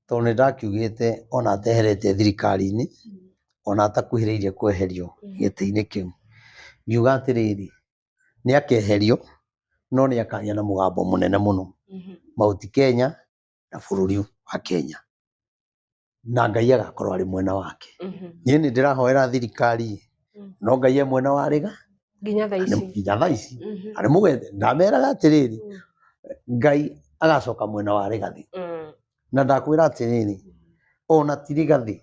Tondũ nĩ ndakiugĩte ona ateherete thirikari-inĩ, ona atakuhĩrĩirie kweherio gĩtĩ-inĩ kĩu, ngiuga atĩrĩrĩ, nĩ akeherio no nĩ akagĩa na mũgambo mũnene mũno Mount Kenya na bũrũri wa Kenya, na Ngai agakorwo arĩ mwena wake. Niĩ nĩ ndĩrahoera thirikari, no Ngai e mwena wa Rĩga Nginya thaa ici. Nginya thaa ici. Arĩ mũgete ndameraga atĩrĩrĩ, Ngai agacoka mwena wa Rĩgathĩ. Na ndakwĩra atĩrĩrĩ, ona ti Rĩgathĩ,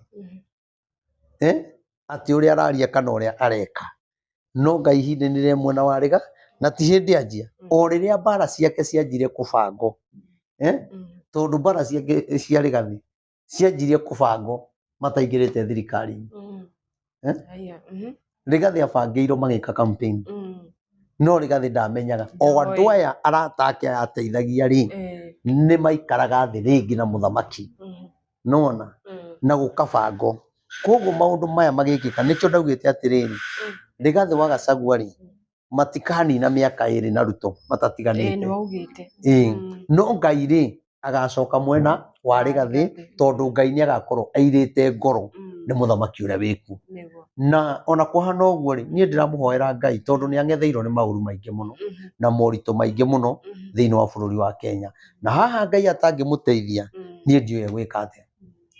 eh, atĩ ũrĩa araria kana ũrĩa areka, no Ngai ihinda-inĩ rĩa mwena wa Rĩga, na ti hĩndĩ anjia, o rĩrĩa mbara ciake cianjire kũbangwo, eh, tondũ mbara ciake cia Rĩgathĩ cianjirie kũbangwo mataingĩrĩte thirikari-inĩ. Eh? Haya. Rigathĩ abangĩirwo magĩka campaign, no Rigathĩ ndamenyaga o Ndoĩ. andũ aya arata ake ateithagia rĩ, nĩ maikaraga thĩ rĩngĩ na mũthamaki, nona na gũkabangwo. Koguo maũndũ maya magĩkĩka, nĩkĩo ndaugĩte atĩrĩrĩ, Rigathĩ wa Gachagua rĩ, matikanina mĩaka ĩrĩ na Ruto matatiganĩte. Nĩ waugĩte. Ĩĩ. No Ngai rĩ, agacoka mwena wa Rigathĩ, tondũ Ngai nĩ agakorwo airĩte ngoro nĩ mũthamaki ũrĩa wĩkuo. Nĩguo. Na ona kũhana ũguo rĩ, niĩ ndĩramũhoera Ngai tondũ nĩ ang'etheirwo nĩ maũru maingĩ mũno na moritũ maingĩ mũno thĩinĩ wa bũrũri wa Kenya. Na haha Ngai atangĩmũteithia, niĩ ndiũĩ egwĩka atĩa.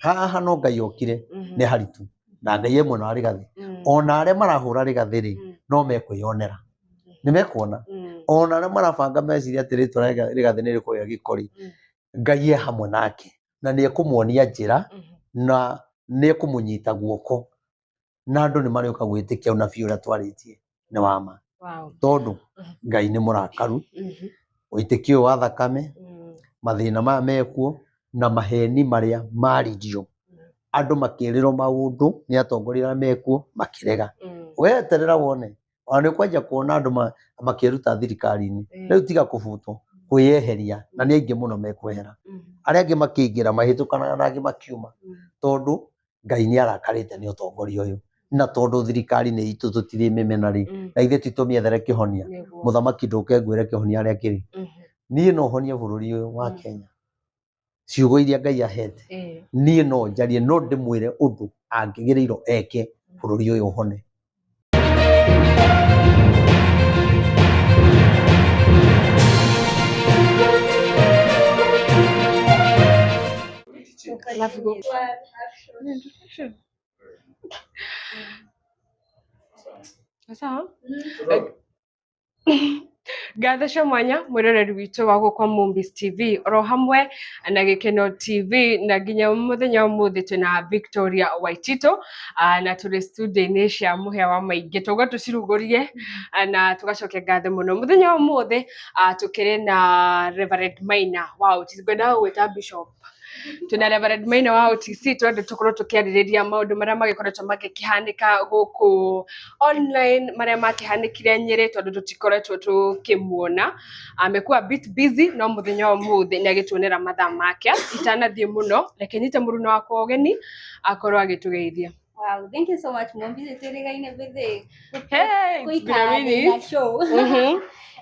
Haha no Ngai okire, nĩ haritũ. Na Ngai e mwena wa Rigathĩ. Ona arĩa marahũra Rigathĩ rĩ, no mekwĩyonera. Nĩ mekuona. Ona arĩa marabanga meciria atĩ rĩtwa rĩa Rigathĩ nĩ rĩkũgĩa gĩko rĩ, Ngai e hamwe nake na nĩ ekũmuonia njĩra na nĩ ekũmũnyita guoko, na andũ nĩ marĩũka gwĩtĩkia ũnabii ũrĩa twarĩtie nĩ wa ma. Tondũ Ngai nĩ mũrakaru, ũitĩki ũyũ wa thakame, mathĩna maya mekuo na maheni marĩa maririo, andũ makĩrĩrwo maũndũ nĩ atongoria arĩa mekuo makĩrega. Weterera wone, ona nĩ ũkwanjia kuona andũ makĩruta thirikari-inĩ. Rĩu tiga kũbutwo, kwĩyeheria, na nĩ aingĩ mũno mekwehera. Arĩa angĩ makĩingĩra mahĩtũkanaga na angĩ makiuma, tondũ Ngai nĩ arakarĩte nĩ ũtongoria ũyũ. Na tondũ thirikari nĩ itũ tũtirĩ mĩmena rĩ, na ithuĩ ti tũmĩethere kĩhonia. Mũthamaki ndũke ngwĩre kĩhonia harĩa kĩrĩ. Niĩ no honie bũrũri ũyũ wa Kenya. Ciugo iria Ngai ahete, niĩ no njarie, no ndĩmwĩre ũndũ angĩgĩrĩirwo eke bũrũri ũyũ ũhone. Alafu go. Sawa? Ngatho cia mwanya mwĩroreri witũ wa gũkũ Mombis TV oro hamwe na Gĩkeno TV, na nginya mũthenya wa ũmũthĩ twĩna Victoria Waititũ, na tũrĩ studio-inĩ cia Mũhĩa wa Maingĩ, twauga tũcirugũrie na tũgacokia ngatho mũno. Mũthenya wa ũmũthĩ tũkĩrĩ na Reverend Maina wa OTC, ngwendaga gũgwĩta Bishop. Twĩna Reverend Maina wa OTC, twenda tũkorwo tũkĩarĩrĩria maũndũ marĩa magĩkoretwo magĩkĩhanĩka gũkũ online, marĩa makĩhanĩkire Nyĩrĩ, tondũ tũtikoretwo tũkĩmuona, amekuwa a bit busy, no mũthenya wa ũmũthĩ nĩ agĩtuonera mathaa make. Itanathiĩ mũno, reke nyite mũruna wakwa ũgeni akorwo agĩtũgeithia. Wow, thank you so much, Mombi. Twĩrĩgaine with Hey, it's been a gũikara minute. na show.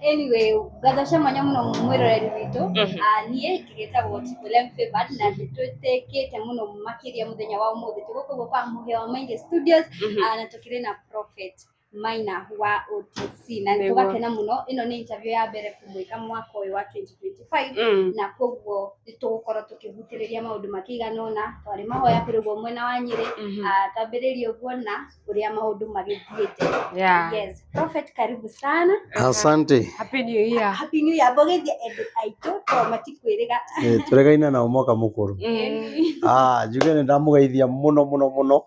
Anyway, ngatho cia mwanya mũno mwĩroreri witũ. Ah, niĩ ngĩgĩtagwo Triple M Favored, na nĩ twĩtĩkĩte mũno makĩria mũthenya wa ũmũthĩ. Tũgũkũ gũkũ Mũhĩa wa Maingĩ Studios, ah, na tũkĩrĩ na Prophet Maina wa OTC, na nĩ tũgakena mũno. Ĩno nĩ interview ya mbere kũmwĩka mwaka ũyũ wa 2025, na koguo nĩ tũgũkorwo tũkĩhutĩrĩria maũndũ makĩigana ũna. Twarĩ mahoya kũrĩ ũguo mwena wa Nyĩrĩ, ah, twambĩrĩrie ũguo na ũrĩa maũndũ magĩthiĩte. Yes, Prophet, karibu sana. Asante. Happy New Year. Happy New Year. Mbogithia andũ aitũ to matikwĩrĩga. Tũregaine nao mwaka mũkũrũ. Ah, njuge nĩ ndamũgeithia mũno mũno mũno,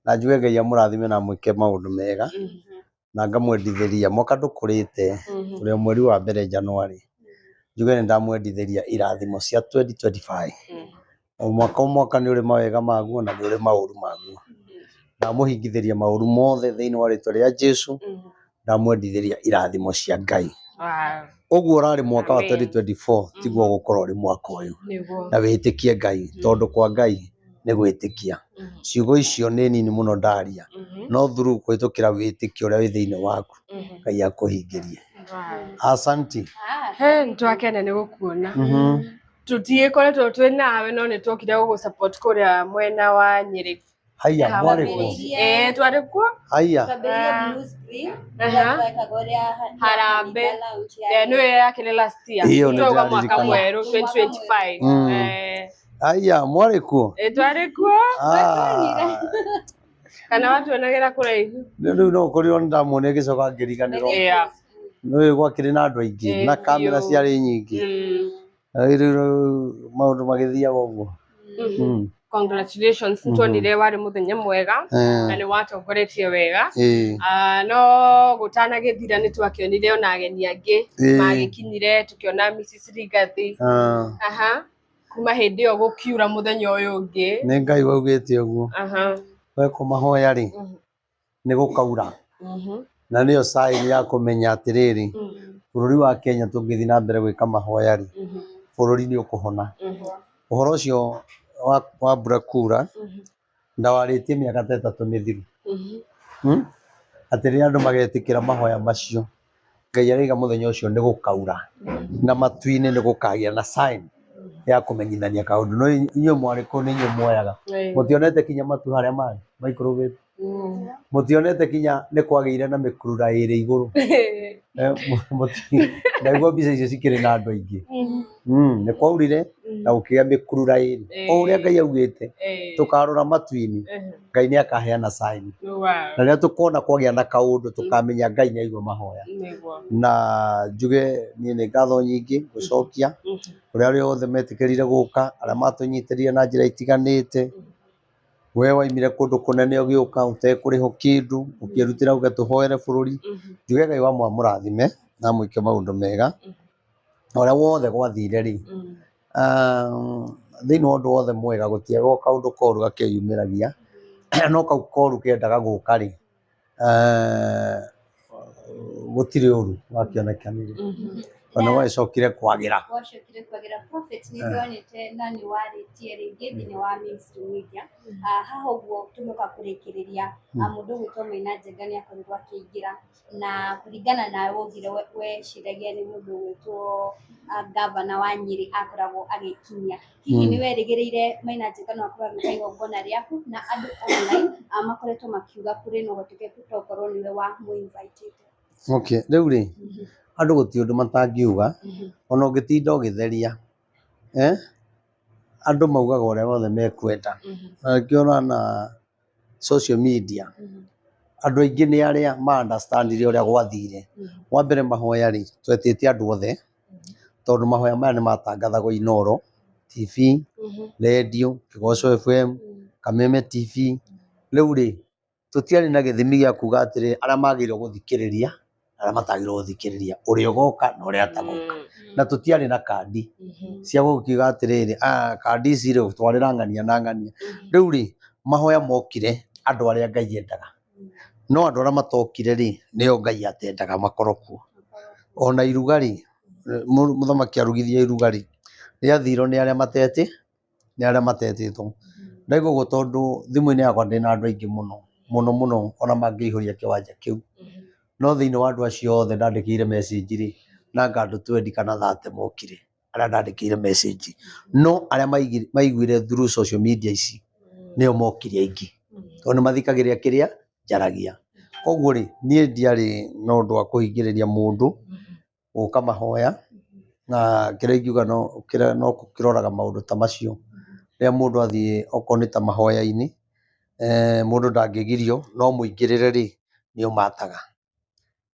na njuge Ngai amũrathime na amwĩke maũndũ mega, na ngamwendithĩria mwaka ndũkũrĩte, tũrĩ o mweri wa mbere January. Njuge nĩ ndamwendithĩria irathimo cia 2025. O mwaka o mwaka nĩ ũrĩ mawega maguo na nĩ ũrĩ maũru maguo. Ndamũhingithĩria maũru mothe thĩinĩ wa rĩtwa rĩa Jesu, ndamwendithĩria irathimo cia Ngai. Ũguo ũrarĩ mwaka wa 2024 tiguo ũgũkorwo ũrĩ mwaka ũyũ. Na wĩtĩkie Ngai, tondũ kwa Ngai nĩ gwĩtĩkia. Ciugo icio nĩ nini mũno ndaria, no through kũhĩtũkĩra wĩtĩkio ũrĩa wĩ thĩinĩ waku, Ngai akũhingĩrie. Asanti. Hey, nĩ twakena nĩ gũkuona. Tũtigĩkoretwo twĩ nawe no nĩ twokire gũgũ support kũrĩa mwena wa Nyĩrĩ. Haiya, mwarĩ kuo? Ĩĩ, twarĩ kuo. Haiya. Twambĩrĩirie Ah. Blue Spring, Aha. ĩrĩa twekaga ũrĩa Harambee. kanitha lounge yarĩ. Nĩyo yakĩrĩ last year. Ĩyo nĩ Twauga mwaka ndĩraririkana. mwerũ 2025. Haiya, mwarĩ kuo? Ĩĩ, twarĩ kuo. Ah. Kana watuonagĩra kũraihu. Rĩu no ũkorirwo nĩ ndamuona ngĩcoka ngĩriganĩrwo. Yeah. Nĩ gwakĩrĩ na andũ aingĩ Ĩĩ, na kamera biũ. ciarĩ nyingĩ. Rĩu maũndũ magĩthiaga ũguo. Congratulations, nĩtuonire warĩ mũthenya mwega na nĩ watongoretie wega. No gũtanagĩthira nĩ twakĩonire ona ageni angĩ magĩkinyire, tũkĩona Mrs. Rigathi. Aha. Kuma hĩndĩ ĩyo gũkiura mũthenya ũyũ ũngĩ. Nĩ Ngai waugĩte ũguo. Wekwo mahoya rĩ, nĩ gũkaura. Na nĩyo sign ya kũmenya atĩrĩrĩ, bũrũri wa Kenya tũngĩthiĩ na mbere gwĩka mahoya rĩ, bũrũri nĩ ũkũhona. Ũhoro ũcio wa mbura kura, ndawarĩtie mĩaka ta 3 mĩthiru. Atĩ rĩrĩa andũ magetĩkĩra mahoya macio, Ngai araiga mũthenya ũcio nĩ gũkaura, na matu-inĩ nĩ gũkagĩa na sign ya kũmenyithania kaũndũ. No inyuĩ mwarĩ kũu nĩ inyuĩ muoyaga. Mũtionete kinya matu harĩa marĩ maikũrũkĩte. Mũtionete kinya nĩ kwagĩire na mĩkurura ĩrĩ igũrũ. Ndaigua mbica icio cikĩrĩ na andũ aingĩ. Nĩ kwaurire na gũkĩgĩa mĩkurura ĩrĩ. O ũrĩa Ngai augĩte, tũkarora matu-inĩ, Ngai nĩ akaheana sign. Na rĩrĩa tũkona kwagĩa na kaũndũ, tũkamenya Ngai nĩ aigua mahoya. Na njuge niĩ nĩ ngatho nyingĩ gũcokia kũrĩ arĩa othe metĩkĩrire gũka, arĩa matũnyitĩrĩire na njĩra itiganĩte. We waimire kũndũ kũnene ũgĩũka ũtekũrĩhwo kĩndũ, ũkĩrutĩra uge tũhoere bũrũri. Njuge Ngai wa mũrathime na amwĩke maũndũ mega. Na ũrĩa wothe gwathire rĩ, thĩinĩ wa ũndũ wothe mwega gũtiagwo kaũndũ koru gakĩyumĩragia, no kau koru kendaga gũka rĩ, gũtirĩ ũru wakĩonekanire. Ona gwacokire kwagĩra. Gwacokire kwagĩra. Prophet, nĩ ndonete na nĩ warĩtie rĩngĩ thĩinĩ wa mainstream media. Haha ũguo tũgĩũka kũrĩkĩrĩria, mũndũ ũgwĩtwo Maina Njenga nĩ akorirwo akĩingĩra, na kũringana nawe waugire weciragia nĩ mũndũ ũgwĩtwo gavana wa Nyĩrĩ akoragwo agĩkinyia. Hihi nĩ werĩgĩrĩire Maina Njenga no akorwo agĩũka igongona rĩaku? Na andũ online makoretwo makiuga kũrĩ na ũhotekeku to ũkorwo nĩwe wa mũinvitĩte. Okay, rĩu rĩ, andũ gũtirĩ ũndũ matangiuga, ona ũngĩtinda ũgĩtheria, andũ maugaga ũrĩa wothe mekwenda. Na nĩkĩo ũrona social media, andũ aingĩ nĩ arĩa ma understand-ire ũrĩa gwathire. Wa mbere mahoya rĩ, twetĩte andũ othe, tondũ mahoya maya nĩ matangathagwo Inooro TV, radio, Kĩgoco FM, Kameme TV. Rĩu rĩ, tũtiarĩ na gĩthimi gĩa kuga atĩrĩ, arĩa magĩrĩirwo gũthikĩrĩria, arĩa matagĩrĩirwo gũthikĩrĩria, ũrĩa ũgoka na ũrĩa atagoka. Na tũtiarĩ na kandi cia gũkiuga atĩrĩrĩ, kandi ici rĩ, twarĩra ng'ania na ng'ania. Rĩu rĩ, mahoya mokire andũ arĩa Ngai endaga. No andũ arĩa matokire rĩ, nĩo Ngai atendaga makorwo kuo. Ona iruga rĩ, mũthamaki arugithia iruga rĩ, rĩathirwo nĩ arĩa mateti, nĩ arĩa matetĩtwo. Ndaigua ũguo tondũ thimũ-inĩ yakwa ndĩna andũ aingĩ mũno, mũno mũno, ona mangĩihũria kĩwanja kĩu. No thĩinĩ wa andũ acio othe ndandĩkĩire message rĩ, nanga andũ 20 kana 30 mokire, arĩa ndandĩkĩire message. No arĩa maiguire through social media ici, nĩo mokire aingĩ. Tondũ nĩ mathikagĩrĩria kĩrĩa njaragia. Koguo rĩ, niĩ ndiarĩ na ũndũ wa kũhingĩrĩria mũndũ gũka mahoya, na kĩrĩa ingiuga no kĩrĩa no kĩroraga maũndũ ta macio. Rĩrĩa mũndũ athiĩ okorwo nĩ ta mahoya-inĩ, mũndũ ndangĩgirio, no mũingĩrĩre rĩ, nĩ ũmataga.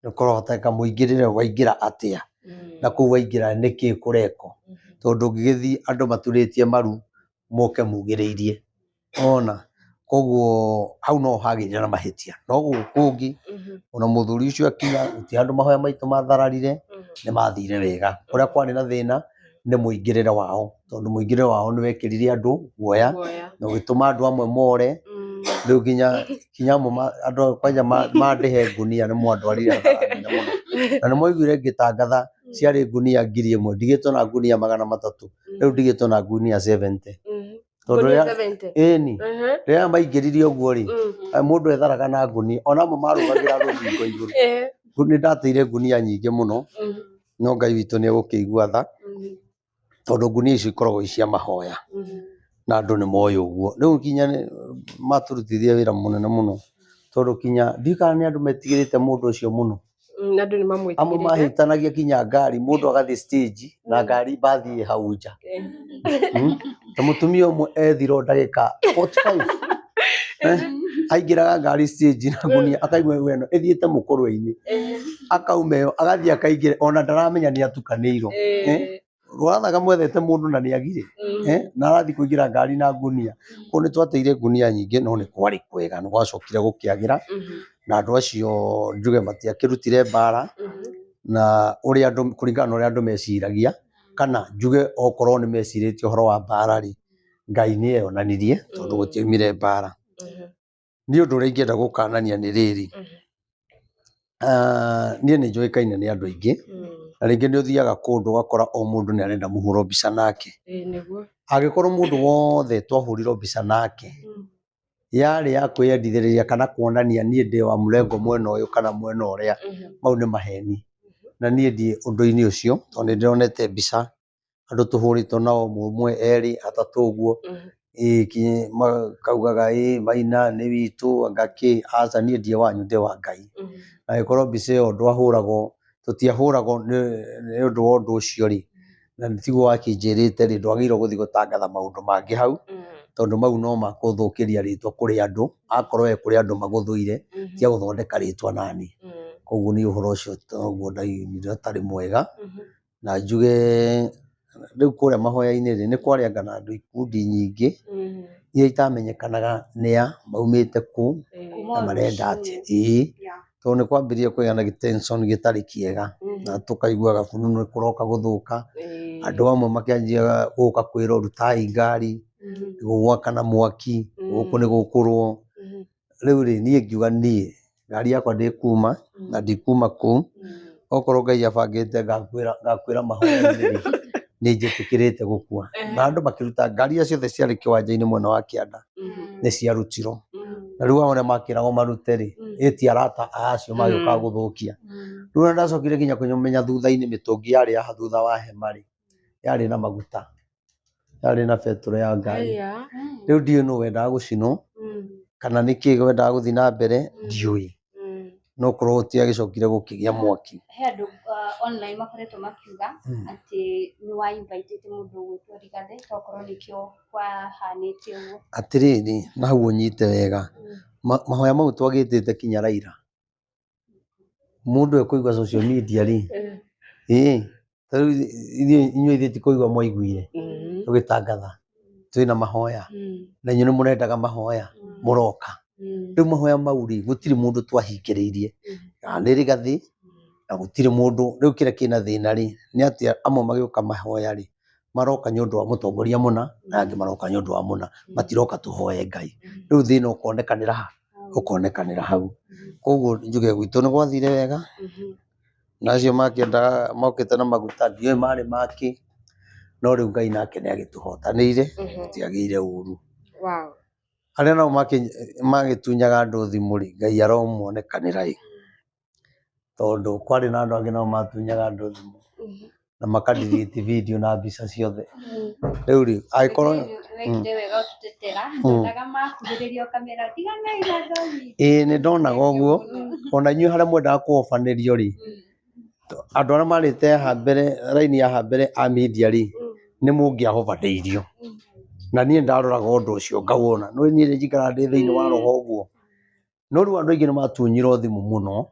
Nĩ kũrahoteka mũingĩrĩre waingĩra atĩa, na kũu waingĩra nĩkĩ kũrekwo. Tondũ ũngĩgĩthiĩ andũ maturĩtie maru moke mugĩrĩirie. Ona koguo hau no hagĩrĩire na mahĩtia. No gũkũ kũngĩ, ona mũthuri ũcio akinya, gũtirĩ handũ mahoya maitũ mathararire, nĩ mathire wega. Kũrĩa kwarĩ na thĩna nĩ mũingĩrĩre wao, tondũ mũingĩrĩre wao nĩ wekĩrire andũ guoya, na ũgĩtũma andũ amwe more. Rĩu nginya amwe andũ kwanja mandĩhe ngunia nĩ mwandwarire hathara nene mũno. Na nĩ mwaiguire ngĩtangatha ciarĩ ngunia 1000, ndigĩtwo na ngunia 300, rĩu ndigĩtwo na ngunia 70. Tondũ Ngunia rĩrĩa 70. ĩni, rĩrĩa maingĩrire ũguo rĩ, mũndũ etharaga na ngunia, ona amwe marũgagĩra rũthingo igũrũ. Nĩ ndateire ngunia nyingĩ mũno, no Ngai witũ nĩ egũkĩigua tha. Tondũ ngunia icio ikoragwo i cia mahoya na andũ nĩ moĩ ũguo. Rĩu nginya matũrutithia wĩra mũnene mũno tondũ kinya ndiũĩ kana nĩ andũ metigĩrĩte mũndũ ũcio mũno. Na andũ nĩ Amwe mamwĩtigĩrĩte. Mahĩtanagia kinya ngari, mũndũ agathiĩ stage na ngari mbathi ĩ hau nja. Ta mũtumia ũmwe ethirwo ndagĩka 45. Eh, aingĩraga ngari stage na ngunia akaigua we ĩno ĩthiĩte mũkũrwe-inĩ, akauma ĩyo agathiĩ akaingĩra ona ndaramenya nĩ atukanĩirwo. Eh, rwathaga mwethete mũndũ na nĩ agire. Eh, na arathiĩ kũingĩra ngari na ngunia. Koguo nĩ twateire ngunia nyingĩ no nĩ kwarĩ kwega, nĩ gwacokire gũkĩagĩra na andũ acio njuge matiakĩrutire mbara na ũrĩa andũ, kũringana na ũrĩa andũ meciragia, kana njuge okorwo nĩ mecirĩtie ũhoro wa mbara rĩ, Ngai nĩ eyonanirie tondũ gũtiaumire mbara. Niĩ ũndũ ũrĩa ingĩenda gũkanania nĩ rĩrĩ, niĩ nĩ njũĩkaine nĩ andũ aingĩ na rĩngĩ nĩ ũthiaga kũndũ ũgakora o mũndũ nĩ arenda mũhũrwo mbica nake. Ĩĩ nĩguo. Angĩkorwo mũndũ wothe twahũrirwo mbica nake yarĩ ya kwĩyendithĩrĩria kana kuonania niĩ ndĩ wa mũrengo mwena ũyũ kana mwena ũrĩa, mau nĩ maheni. Na niĩ ndiĩ ũndũ-inĩ ũcio tondũ nĩ ndĩronete mbica andũ tũhũrĩtwo nao ũmwe, erĩ, atatũ ũguo, ĩĩ makaugaga ĩĩ Maina nĩ witũ anga kĩ, aca niĩ ndiĩ wanyu ndĩ wa Ngai. Na angĩkorwo mbica ĩyo ndwahũragwo, tũtiahũragwo nĩ ũndũ wa ũndũ ũcio rĩ, na tiguo wakĩnjĩrĩte rĩ, ndwagĩrĩirwo gũthiĩ gũtangatha maũndũ mangĩ hau, tondũ mau no makũthũkĩria rĩtwa kũrĩ andũ, akorwo we kũrĩ andũ magũthũire, tiga gũthondeka rĩtwa nani. Koguo niĩ ũhoro ũcio noguo ndaiguire ũtarĩ mwega. Na njuge rĩu kũrĩa mahoya-inĩ rĩ, nĩ kwarĩ anga na andũ ikundi nyingĩ iria itamenyekanaga nĩa, maumĩte kũ, na marenda atĩa. Ĩĩ, tondũ nĩ kwambĩrĩirie kũgĩa na gĩ tension gĩtarĩ kĩega, na tũkaiguaga fununu nĩ kũroka gũthũka, andũ amwe makĩanjia gũka kwĩrwo rutai ngari, gũgwakana mwaki, gũkũ nĩ gũkũrũo. Rĩu rĩ, niĩ ngiuga niĩ ngari yakwa ndĩkuma na ndikuma kũu, okorwo Ngai abangĩte ngakuĩra ngakuĩra mahoya-inĩ rĩ, nĩ njĩtĩkĩrĩte gũkua. Na andũ makĩruta ngari iria ciothe ciarĩ kĩwanja-inĩ mwena wa kĩanda nĩ ciarutirwo. Na rĩu arĩa makĩragwo marute rĩ, ĩ ti arata a acio magĩũkaga gũthũkia. Rĩu ona ndacokire nginya kũmenya thutha-inĩ mĩtũngi yarĩ haha thutha wa hema rĩ, yarĩ na maguta, yarĩ na betũrũ ya ngari. Rĩu ndiũĩ nũ wendaga gũcinwo kana nĩkĩ wendaga gũthiĩ na mbere ndiũĩ, no korwo gũtiagĩcokire gũkĩgĩa mwaki. He andũ online makoretwo makiuga atĩ nĩ wa invite mũndũ ũgwĩtwo Rigathĩ, tokorwo nĩkĩo kwahanĩte ũguo. Atĩrĩrĩ, na hau ũnyite wega, mahoya mau twagĩtĩte kinya Raila. Mũndũ ekũigua social media rĩ, ĩĩ ta rĩu inyuĩ ithuĩ ti kũigua mwaiguire tũgĩtangatha twĩna mahoya, na inyuĩ nĩ mũrendaga mahoya mũroka. Rĩu mahoya mau rĩ, gũtirĩ mũndũ twahingĩrĩirie kana nĩ Rigathĩ, na gũtirĩ mũndũ. Rĩu kĩrĩa kĩna thĩna rĩ, nĩ atĩ amwe magĩũka mahoya rĩ, maroka nĩ ũndũ wa mũtongoria mũna, na angĩ maroka nĩ ũndũ wa mũna, matiroka tũhoe Ngai. Rĩu thĩna ũkonekanĩra ha? Ũkonekanĩra hau. Koguo njuge gwitũ nĩ gwathire wega, na acio makĩendaga mokĩte na maguta ndiũĩ marĩ makĩ, no rĩu Ngai nake nĩ agĩtũhotanĩire, gũtiagĩire ũru. Arĩa nao magĩtunyaga andũ thimũ rĩ, Ngai aromonekanĩra ĩ, tondũ kwarĩ na andũ angĩ nao matunyaga andũ thimũ na maka delete video na mbica ciothe. Rĩu rĩ, angĩkorwo Wekire wega ũtũtetera, ndonaga makuhĩrĩria ũkamera tiganai na ndomi. Ĩĩ nĩ ndonaga ũguo, ona inyuĩ harĩa mwendaga kũhobanĩrio rĩ, andũ arĩa marĩte haha mbere, raini ya haha mbere a media rĩ, nĩ mũngĩahobanĩirio. Na niĩ ndaroraga ũndũ ũcio ngawona, no niĩ njikaraga ndĩ thĩinĩ wa roho ũguo. No rĩu andũ aingĩ nĩ matunyirwo thimũ mũno,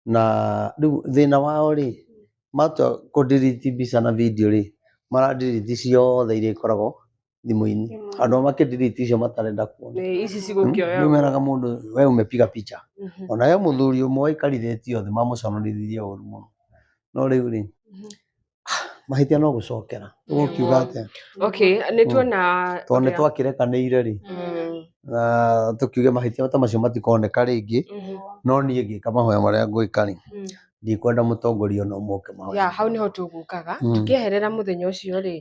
na rĩu thĩna wao rĩ, matua kũ delete mbica na video rĩ, mara delete ciothe iria ikoragwo thimũ-inĩ. Andũ a makĩ delete icio matarenda kuona. Ici cigũkĩoya. Rĩu meraga mũndũ we umepiga picha. Ona he mũthuri ũmwe waikarithĩtio thĩ mamũconorithirie ũru mũno. No rĩu rĩ, mahĩtia no gũcokera. Ũgũkiuga atĩa? Okay, nĩ tuona Tondũ nĩ twakĩrekanĩire rĩ, na tũkiuge mahĩtia ta macio matikoneka rĩngĩ, no niĩ ngĩka mahoya marĩa ngwĩka rĩ, ndikwenda mũtongoria ona ũmwe oke mahoya. Ya hau niho tũgũkaga tũkĩeherera mũthenya ũcio rĩ,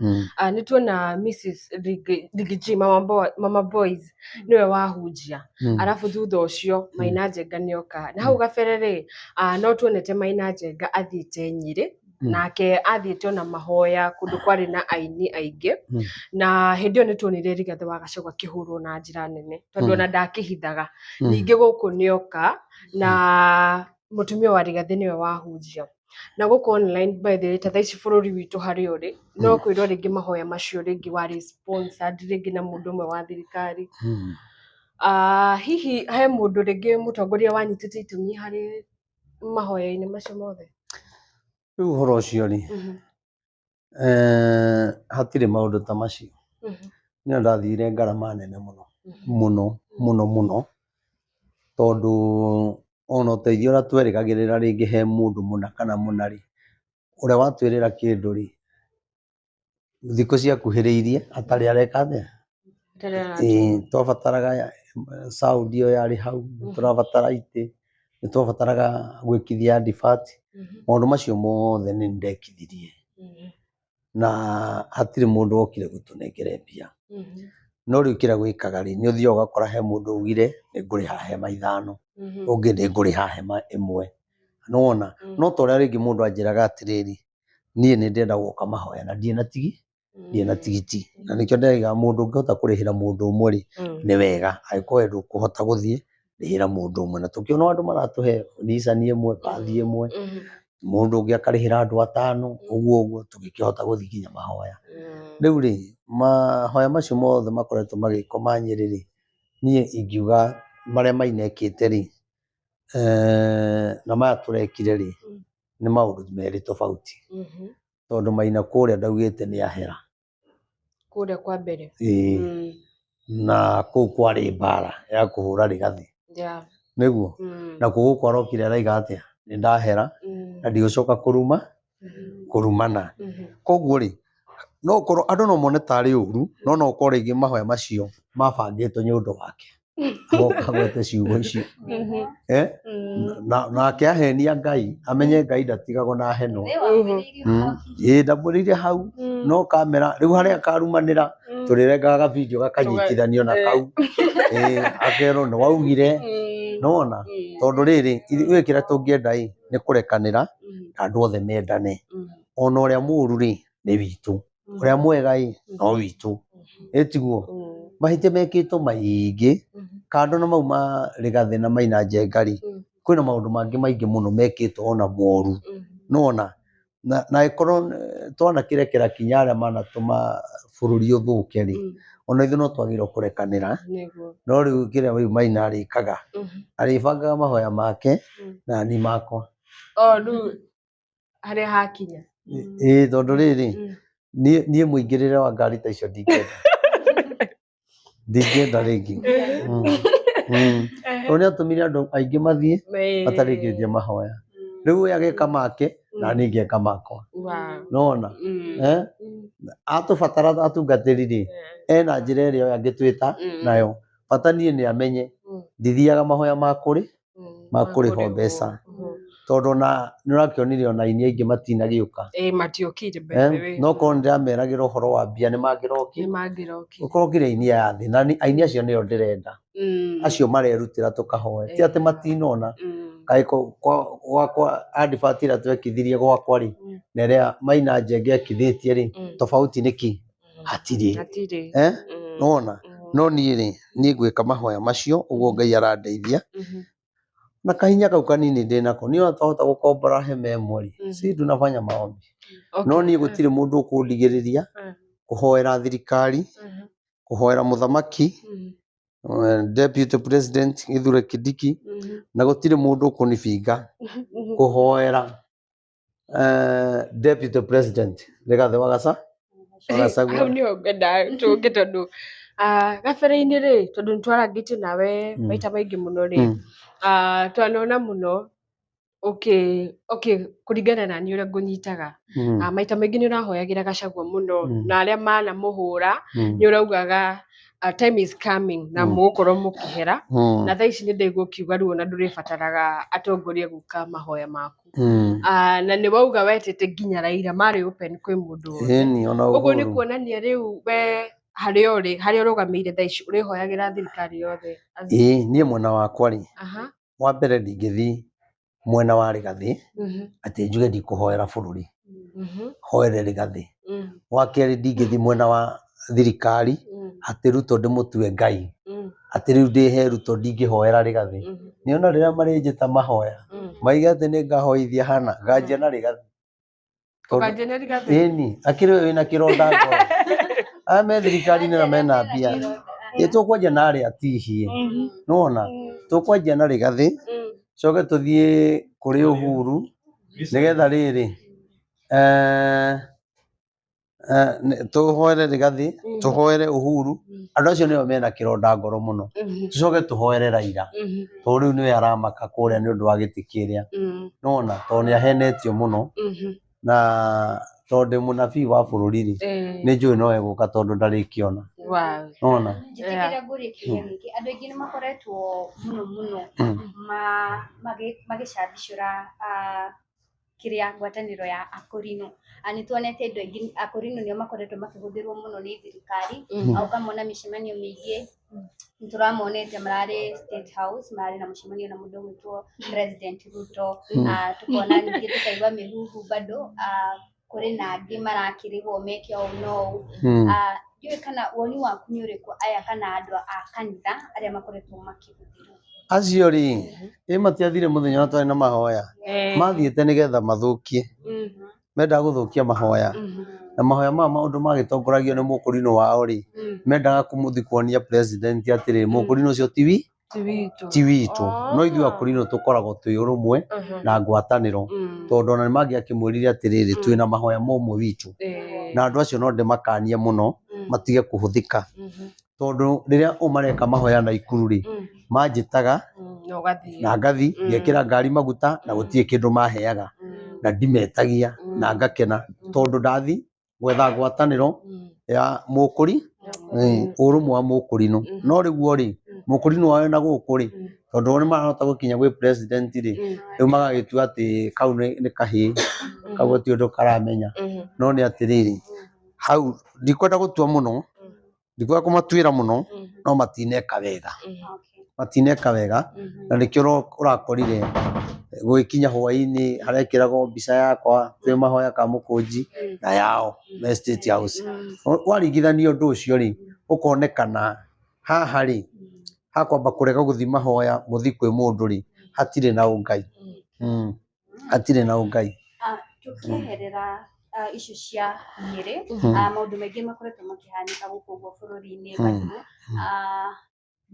nĩ tuona Mrs Riggy G, Mama Boy, Mama Boys nĩwe wahunjia, arabu thutha ũcio Maina Njenga nĩoka na hau gabere rĩ, no tuonete Maina Njenga athiĩte Nyĩrĩ. Nake athiĩte ona mahoya kũndũ kwarĩ na aini aingĩ. Na hĩndĩ ĩyo nĩ tuonire Rigathĩ wa Gachagua akĩhũrwo na njĩra nene tondũ ona ndakĩhithaga. Ningĩ gũkũ nĩoka na mũtumia wa Rigathĩ nĩwe wahunjia. Na gũkũ online by the way ta thaa ici bũrũri witũ harĩa ũrĩ no kwĩrwo rĩngĩ mahoya macio rĩngĩ warĩ sponsored rĩngĩ na mũndũ ũmwe wa thirikari. Hihi he mũndũ rĩngĩ mũtongoria wanyitĩte itemi harĩ mahoya-inĩ macio mothe? Rĩu ũhoro ũcio rĩ, hatirĩ maũndũ ta macio. Niĩ ndathire ngarama nene mũno mũno mũno mũno, tondũ ona ũteithio ũrĩa twerĩgagĩrĩra rĩngĩ he mũndũ mũna kana mũna rĩ, ũrĩa watwĩrĩra kĩndũ rĩ, thikũ ciakuhĩrĩirie atarĩ areka atĩa? Ĩĩ, twabataraga sound ĩyo yarĩ hau, nĩ tũrabatara itĩ, nĩ twabataraga gwĩkithia advert, maũndũ macio mothe nĩ ndekithirie na hatirĩ mũndũ wokire gũtũnengere mbia. No rĩu kĩrĩa gwĩkaga rĩ, nĩ ũthiaga ũgakora he mũndũ ugire nĩ ngũrĩha hema 5, ũngĩ nĩ ngũrĩha hema 1. Nĩwona? No ta ũrĩa rĩngĩ mũndũ anjĩraga atĩrĩrĩ, niĩ nĩ ndĩrenda gũka mahoya na ndirĩ na tigi, ndirĩ na tigiti. Na nĩkĩo ndĩrauga mũndũ ũngĩhota kũrĩhĩra mũndũ ũmwe rĩ, nĩ wega. Angĩkorwo we ndũkũhota gũthiĩ, rĩhĩra mũndũ ũmwe. Na tũkĩona andũ maratũhe Nissan ĩmwe, bathi ĩmwe, mũndũ ũngĩ akarĩhĩra andũ 5, ũguo ũguo tũgĩkĩhota gũthiĩ nginya mahoya. Rĩu rĩ, mahoya macio mothe makoretwo magĩkwo ma Nyĩrĩ rĩ, niĩ ingiuga marĩa Maina ekĩte rĩ, na maya tũrekire rĩ, nĩ maũndũ merĩ tofauti. Tondũ Maina kũrĩa ndaugĩte nĩ ahera. Kũrĩa kwa mbere. Ĩĩ. Na kũu kwarĩ mbara ya kũhũra Rigathĩ. Nĩguo? Na kũu gũkũ arokire araiga atĩa? Nĩ ndahera na ndigũcoka kũruma kũrumana. Koguo rĩ, no ũkorwo andũ no mone tarĩ ũru, no no ũkorwo rĩngĩ mahoya macio mabangĩtwo nĩ ũndũ wake. Agoka agwete ciugo icio. Nake ahenia Ngai, amenye Ngai ndatigagwo na henwo. Ĩĩ ndamwĩrĩire hau, no kamera, rĩu harĩa akarumanĩra, tũrĩrengaga video gakanyitithanio na kau. Ĩĩ, akerwo nĩ waugire, nĩwona? Tondũ rĩrĩ, ithuĩ kĩrĩa tũngĩenda ĩ, nĩ kũrekanĩra, na andũ othe mendane. Ona ũrĩa mũru rĩ, nĩ witũ. Ũrĩa mwega ĩ, no witũ. Ĩ tiguo? Mahĩtia mekĩtwo maingĩ, kando na mau ma Rigathĩ na Maina Njenga rĩ, kwĩna maũndũ mangĩ maingĩ mũno mekĩtwo ona moru. Nĩwona? Na ĩkorwo twanakĩrekera kinya arĩa manatũma bũrũri ũthũke rĩ, ona ithuĩ no twagĩrĩirwo kũrekanĩra. No rĩu kĩrĩa rĩu Maina arĩkaga, arĩbangaga mahoya make na niĩ makwa. O rĩu harĩa hakinya. Ĩĩ tondũ rĩrĩ, niĩ mũingĩrĩre wa ngari ta icio ndingĩenda. Ndingĩenda rĩngĩ. Tondũ nĩ atũmire andũ aingĩ mathiĩ matarĩkĩtie mahoya. Rĩu we ageka make na niĩ ngeka makwa. Nĩwona? Atũbatara atungatĩri rĩ, ena njĩra ĩrĩa oĩ angĩtwĩta nayo. Bata niĩ nĩ amenye ndithiaga mahoya ma kũrĩ ma kũrĩhwo mbeca. Tondũ ona nĩ ũrakĩonire ona aini aingĩ matinagĩũka. Ĩĩ matiokire by the way. No korwo nĩ ndĩrameragĩra ũhoro wa mbia nĩ mangĩrokire. Nĩ mangĩrokire. Ũkorwo kire aini aya thĩ na aini acio nĩo ndĩrenda. Acio marerutĩra tũkahoe. Ti atĩ matinona. Kaĩ gwakwa advert ĩrĩa twekithirie gwakwa rĩ, na ĩrĩa Maina Njenga ekithĩtie rĩ, tofauti nĩ kĩ? Hatirĩ. Nĩwona? No niĩ rĩ, niĩ ngwĩka mahoya macio ũguo Ngai arandeithia. Na kahinya kau kanini ndĩnako, niĩ ona twahota gũkombora hema ĩmwe rĩ, si tunafanya maombi. No niĩ gũtirĩ mũndũ ũkũndigĩrĩria kũhoera thirikari, kũhoera mũthamaki, Deputy President Kithure Kindiki, na gũtirĩ mũndũ ũkũnibinga kũhoera Deputy President Rigathĩ wa Gachagua. Hau nĩho ngwendaga tũke tondũ gabere-inĩ rĩ, tondũ nĩ twarangĩtie nawe maita maingĩ mũno rĩ, twanona mũno okay kũringana na niĩ ũrĩa ngũnyitaga, maita maingĩ nĩ ũrahoyagĩra Gachagua mũno na arĩa manamũhũra nĩ ũraugaga time is coming na mũgũkorwo mũkĩhera. Na thaa ici nĩ ndaigua ũkiuga rĩu ona ndũrĩbataraga atongoria gũka mahoya maku. Na nĩ wauga wetĩte nginya Raila marĩ open kwĩ mũndũ wothe. Ũguo nĩ kuonania rĩu we harĩa ũrĩ, harĩa ũrũgamĩire thaa ici ũrĩhoyagĩra thirikari yothe. Ĩĩ niĩ mwena wakwa rĩ, wa mbere ndingĩthiĩ mwena wa Rigathĩ atĩ njuge ndikũhoera bũrũri. Hoere Rigathĩ. Wa kerĩ ndingĩthiĩ mwena wa thirikari atĩ Ruto ndĩmũtue Ngai, atĩ rĩu ndĩhe Ruto ndingĩhoera Rigathĩ. Nĩona rĩrĩa marĩnjĩta mahoya maige atĩ nĩngahoithia hana, nganjia na Rigathĩ. Tondũ- Ũkanjia na Rigathĩ? Ĩni, akĩrĩ we wĩna kĩronda ngoro. Aya me thirikari-inĩ na mena mbia. Ĩ tũkwanjia na arĩa atihie. Nĩwona? Tũkwanjia na Rigathĩ, coke tũthiĩ kũrĩ Uhuru, nĩgetha rĩrĩ, tũhoere Rigathĩ, tũhoere Uhuru, andũ acio nĩo mena kĩronda ngoro mũno. Tũcoke tũhoere Raila, tondũ rĩu nĩwe aramaka kũrĩa nĩ ũndũ wa gĩtĩ kĩrĩa. Nĩwona? Tondũ nĩ ahenetio mũno, na tondũ ndĩ mũnabii wa bũrũri rĩ, nĩ njũĩ no egũka tondũ ndarĩkĩona. Nĩwona? Njĩtĩkĩria ngũrie kĩũria gĩkĩ, andũ aingĩ nĩ makoretwo mũno mũno magĩcambicũra kĩrĩa ngwatanĩro ya Akũrinũ. Nĩ tuonete andũ aingĩ Akũrinũ nĩo makoretwo makĩhũthĩrwo mũno nĩ thirikari, ũkamona mĩcemanio mĩingĩ nĩ tũramonete mararĩ State House, mararĩ na mũcemanio na mũndũ ũgwĩtwo President Ruto, tũkona ningĩ tũkaigua mĩhuhu bado kũrĩ na angĩ marakĩrĩhwo meke ũũ na ũũ. Ndiũĩ kana woni waku nĩ ũrĩkũ aya kana andũ a kanitha arĩa makoretwo makĩhũthĩrwo. Acio rĩ, ĩ matiathire mũthenya ũrĩa twarĩ na mahoya, mathiĩte nĩgetha mathũkie, mendaga gũthũkia mahoya, na mahoya maya maũndũ magĩtongoragio nĩ mũkũrinũ wao rĩ, mendaga kũmũthi kuonia president atĩrĩ, mũkũrinũ ũcio ti wi, ti witũ, no ithuĩ akũrinũ tũkoragwo twĩ ũrũmwe na ngwatanĩro, tondũ ona nĩ mangĩakĩmwĩrire atĩrĩrĩ, twĩna mahoya ma ũmwe witũ, na andũ acio no ndĩmakanie mũno, matige kũhũthĩka. Tondũ rĩrĩa o mareka mahoya Naikuru rĩ, manjĩtaga na ngathi ngekĩra ngari maguta na gũtirĩ kĩndũ maheaga na ndimetagia na ngakena tondũ ndathi gwetha ngwatanĩro ya mũkũri ũrũmwe wa mũkũrinũ. No rĩu rĩ, mũkũrinũ wao na gũkũ rĩ, tondũ o nĩ marahota gũkinya gwĩ president rĩ, rĩu magagĩtua atĩ kau nĩ kahĩĩ, kau gũtirĩ ũndũ karamenya. No nĩ atĩrĩrĩ, hau ndikwenda gũtua mũno, ndikwenda kũmatuĩra mũno, no matineka wega, matineka wega, na nĩkĩo ũrakorire gũgĩkinya hwainĩ harekĩragwo mbica yakwa twĩ mahoya Kamũkũnji na yao me State House. Waringithania ũndũ ũcio rĩ, ũkonekana haha rĩ, hakwamba kũrega gũthiĩ mahoya mũthiĩ kwĩ mũndũ rĩ, hatirĩ na ũngai. Hatirĩ na ũngai. Tũkĩeherera icio cia Nyĩrĩ, maũndũ maingĩ makoretwo makĩhanĩka gũkũ ũguo bũrũri-inĩ bado,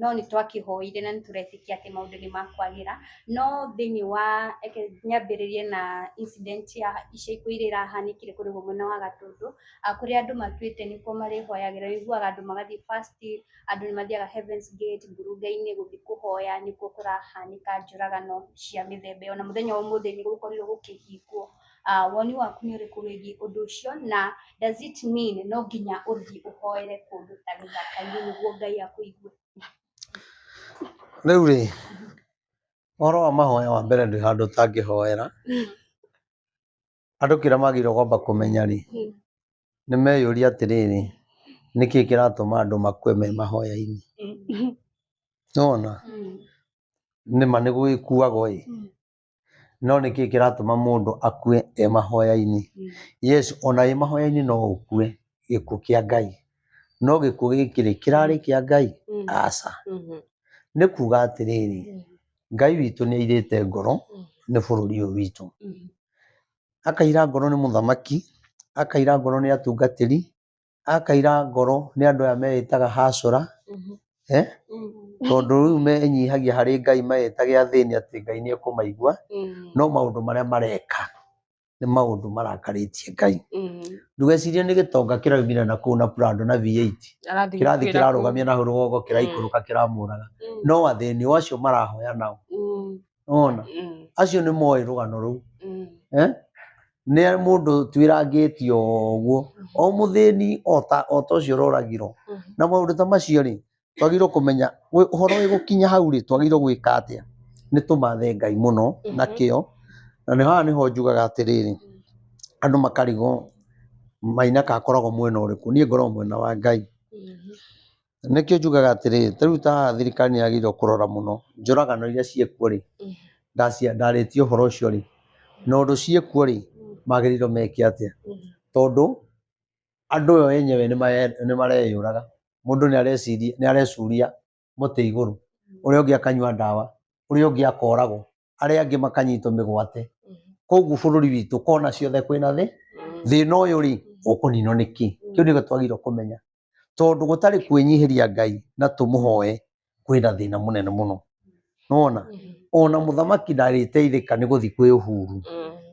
no nĩ twakĩhoire na nĩ tũretĩkia atĩ maũndũ nĩ makwagĩra, no thĩinĩ wa reke nyambĩrĩrie na incident ya ica ikuhĩ ĩrĩa ĩrahanĩkire kũrĩa ũguo mwena wa Gatũndũ, kũrĩa andũ matuĩte nĩkuo marĩhoyagĩra, ũiguaga andũ magathiĩ first andũ nĩ mathiaga Heavens Gate ngurunga-inĩ gũthiĩ kũhoya nĩkuo kũrahanĩka njũragano cia mĩthemba ĩyo, na mũthenya wa ũmũthĩ nĩ gũkorirwo gũkĩhingwo. Woni waku nĩ ũrĩkũ wĩgiĩ ũndũ ũcio na does it mean no nginya ũthiĩ ũhoere kũndũ ta gĩthaka-inĩ nĩguo Ngai akũigue? Rĩu rĩ, ũhoro wa mahoya wa mbere ndwĩ handũ ũtangĩhoera. Andũ kĩrĩa magĩrĩirwo kwamba kũmenya rĩ, nĩ meyũrie atĩrĩrĩ, nĩkĩ kĩratũma andũ makue me mahoya-inĩ? Nĩwona? Nĩma nĩ gũgĩkuagwo ĩ, no nĩkĩ kĩratũma mũndũ akue e mahoya-inĩ? Yes, ona wĩ mahoya-inĩ no ũkue gĩkuũ kĩa Ngai, no gĩkuũ gĩkĩ rĩ, kĩrarĩ kĩa Ngai? Aca. Nĩ kuga atĩrĩrĩ, Ngai witũ nĩ airĩte ngoro nĩ bũrũri ũyũ witũ. Akaira ngoro nĩ mũthamaki, akaira ngoro nĩ atungatĩri, akaira ngoro nĩ andũ aya meĩtaga hacũra, eh? Tondũ rĩu menyihagia harĩ Ngai meĩtage athĩni atĩ Ngai nĩ ekũmaigua, no maũndũ marĩa mareka nĩ maũndũ marakarĩtie Ngai. Ndũgecirie nĩ gĩtonga kĩraumire na kũu na Prado na V8 kĩrathiĩ kĩrarũgamia na hau rũgongo kĩraikũrũka kĩramũraga, no athĩni o acio marahoya nao. Nĩwona? Acio nĩ moĩ rũgano rũu. Eh? Nĩ mũndũ twĩrangĩtio ũguo, o mũthĩni o ta ũcio ũroragirwo. Na maũndũ ta macio rĩ, twagĩrĩirwo kũmenya ũhoro wĩ gũkinya hau rĩ, twagĩrĩirwo gwĩka atĩa? Nĩ tũmathe Ngai mũno na kĩo. Na nĩ haha nĩho njugaga atĩrĩrĩ, andũ makarigwo Maina akoragwo mwena ũrĩkũ? Niĩ ngoragwo mwena wa Ngai. Nĩkĩo njugaga atĩrĩrĩ, ta rĩu ta haha thirikari nĩ yagĩrĩirwo kũrora mũno njũragano iria ciĩkuo rĩ, ndarĩtie ũhoro ũcio rĩ, na ũndũ ciĩkuo rĩ, Magĩrĩirwo meke atĩa? Tondũ andũ o enyewe nĩ mareyũraga. Mũndũ nĩ areciria, nĩ arecuria mũtĩ igũrũ, ũrĩa ũngĩ akanyua ndawa, ũrĩa ũngĩ akoragwo, arĩa angĩ makanyitwo mĩgwate. Koguo bũrũri witũ kona ciothe kwĩna thĩna ũyũ rĩ, ũkũninwo nĩkĩ? Kĩu nĩkĩo twagĩrĩirwo kũmenya. Tondũ gũtarĩ kwĩnyihĩria Ngai na tũmũhoe, kwĩna thĩna mũnene mũno. Nĩwona? Ona mũthamaki ndarĩteithĩka nĩ gũthiĩ kwĩ Uhuru.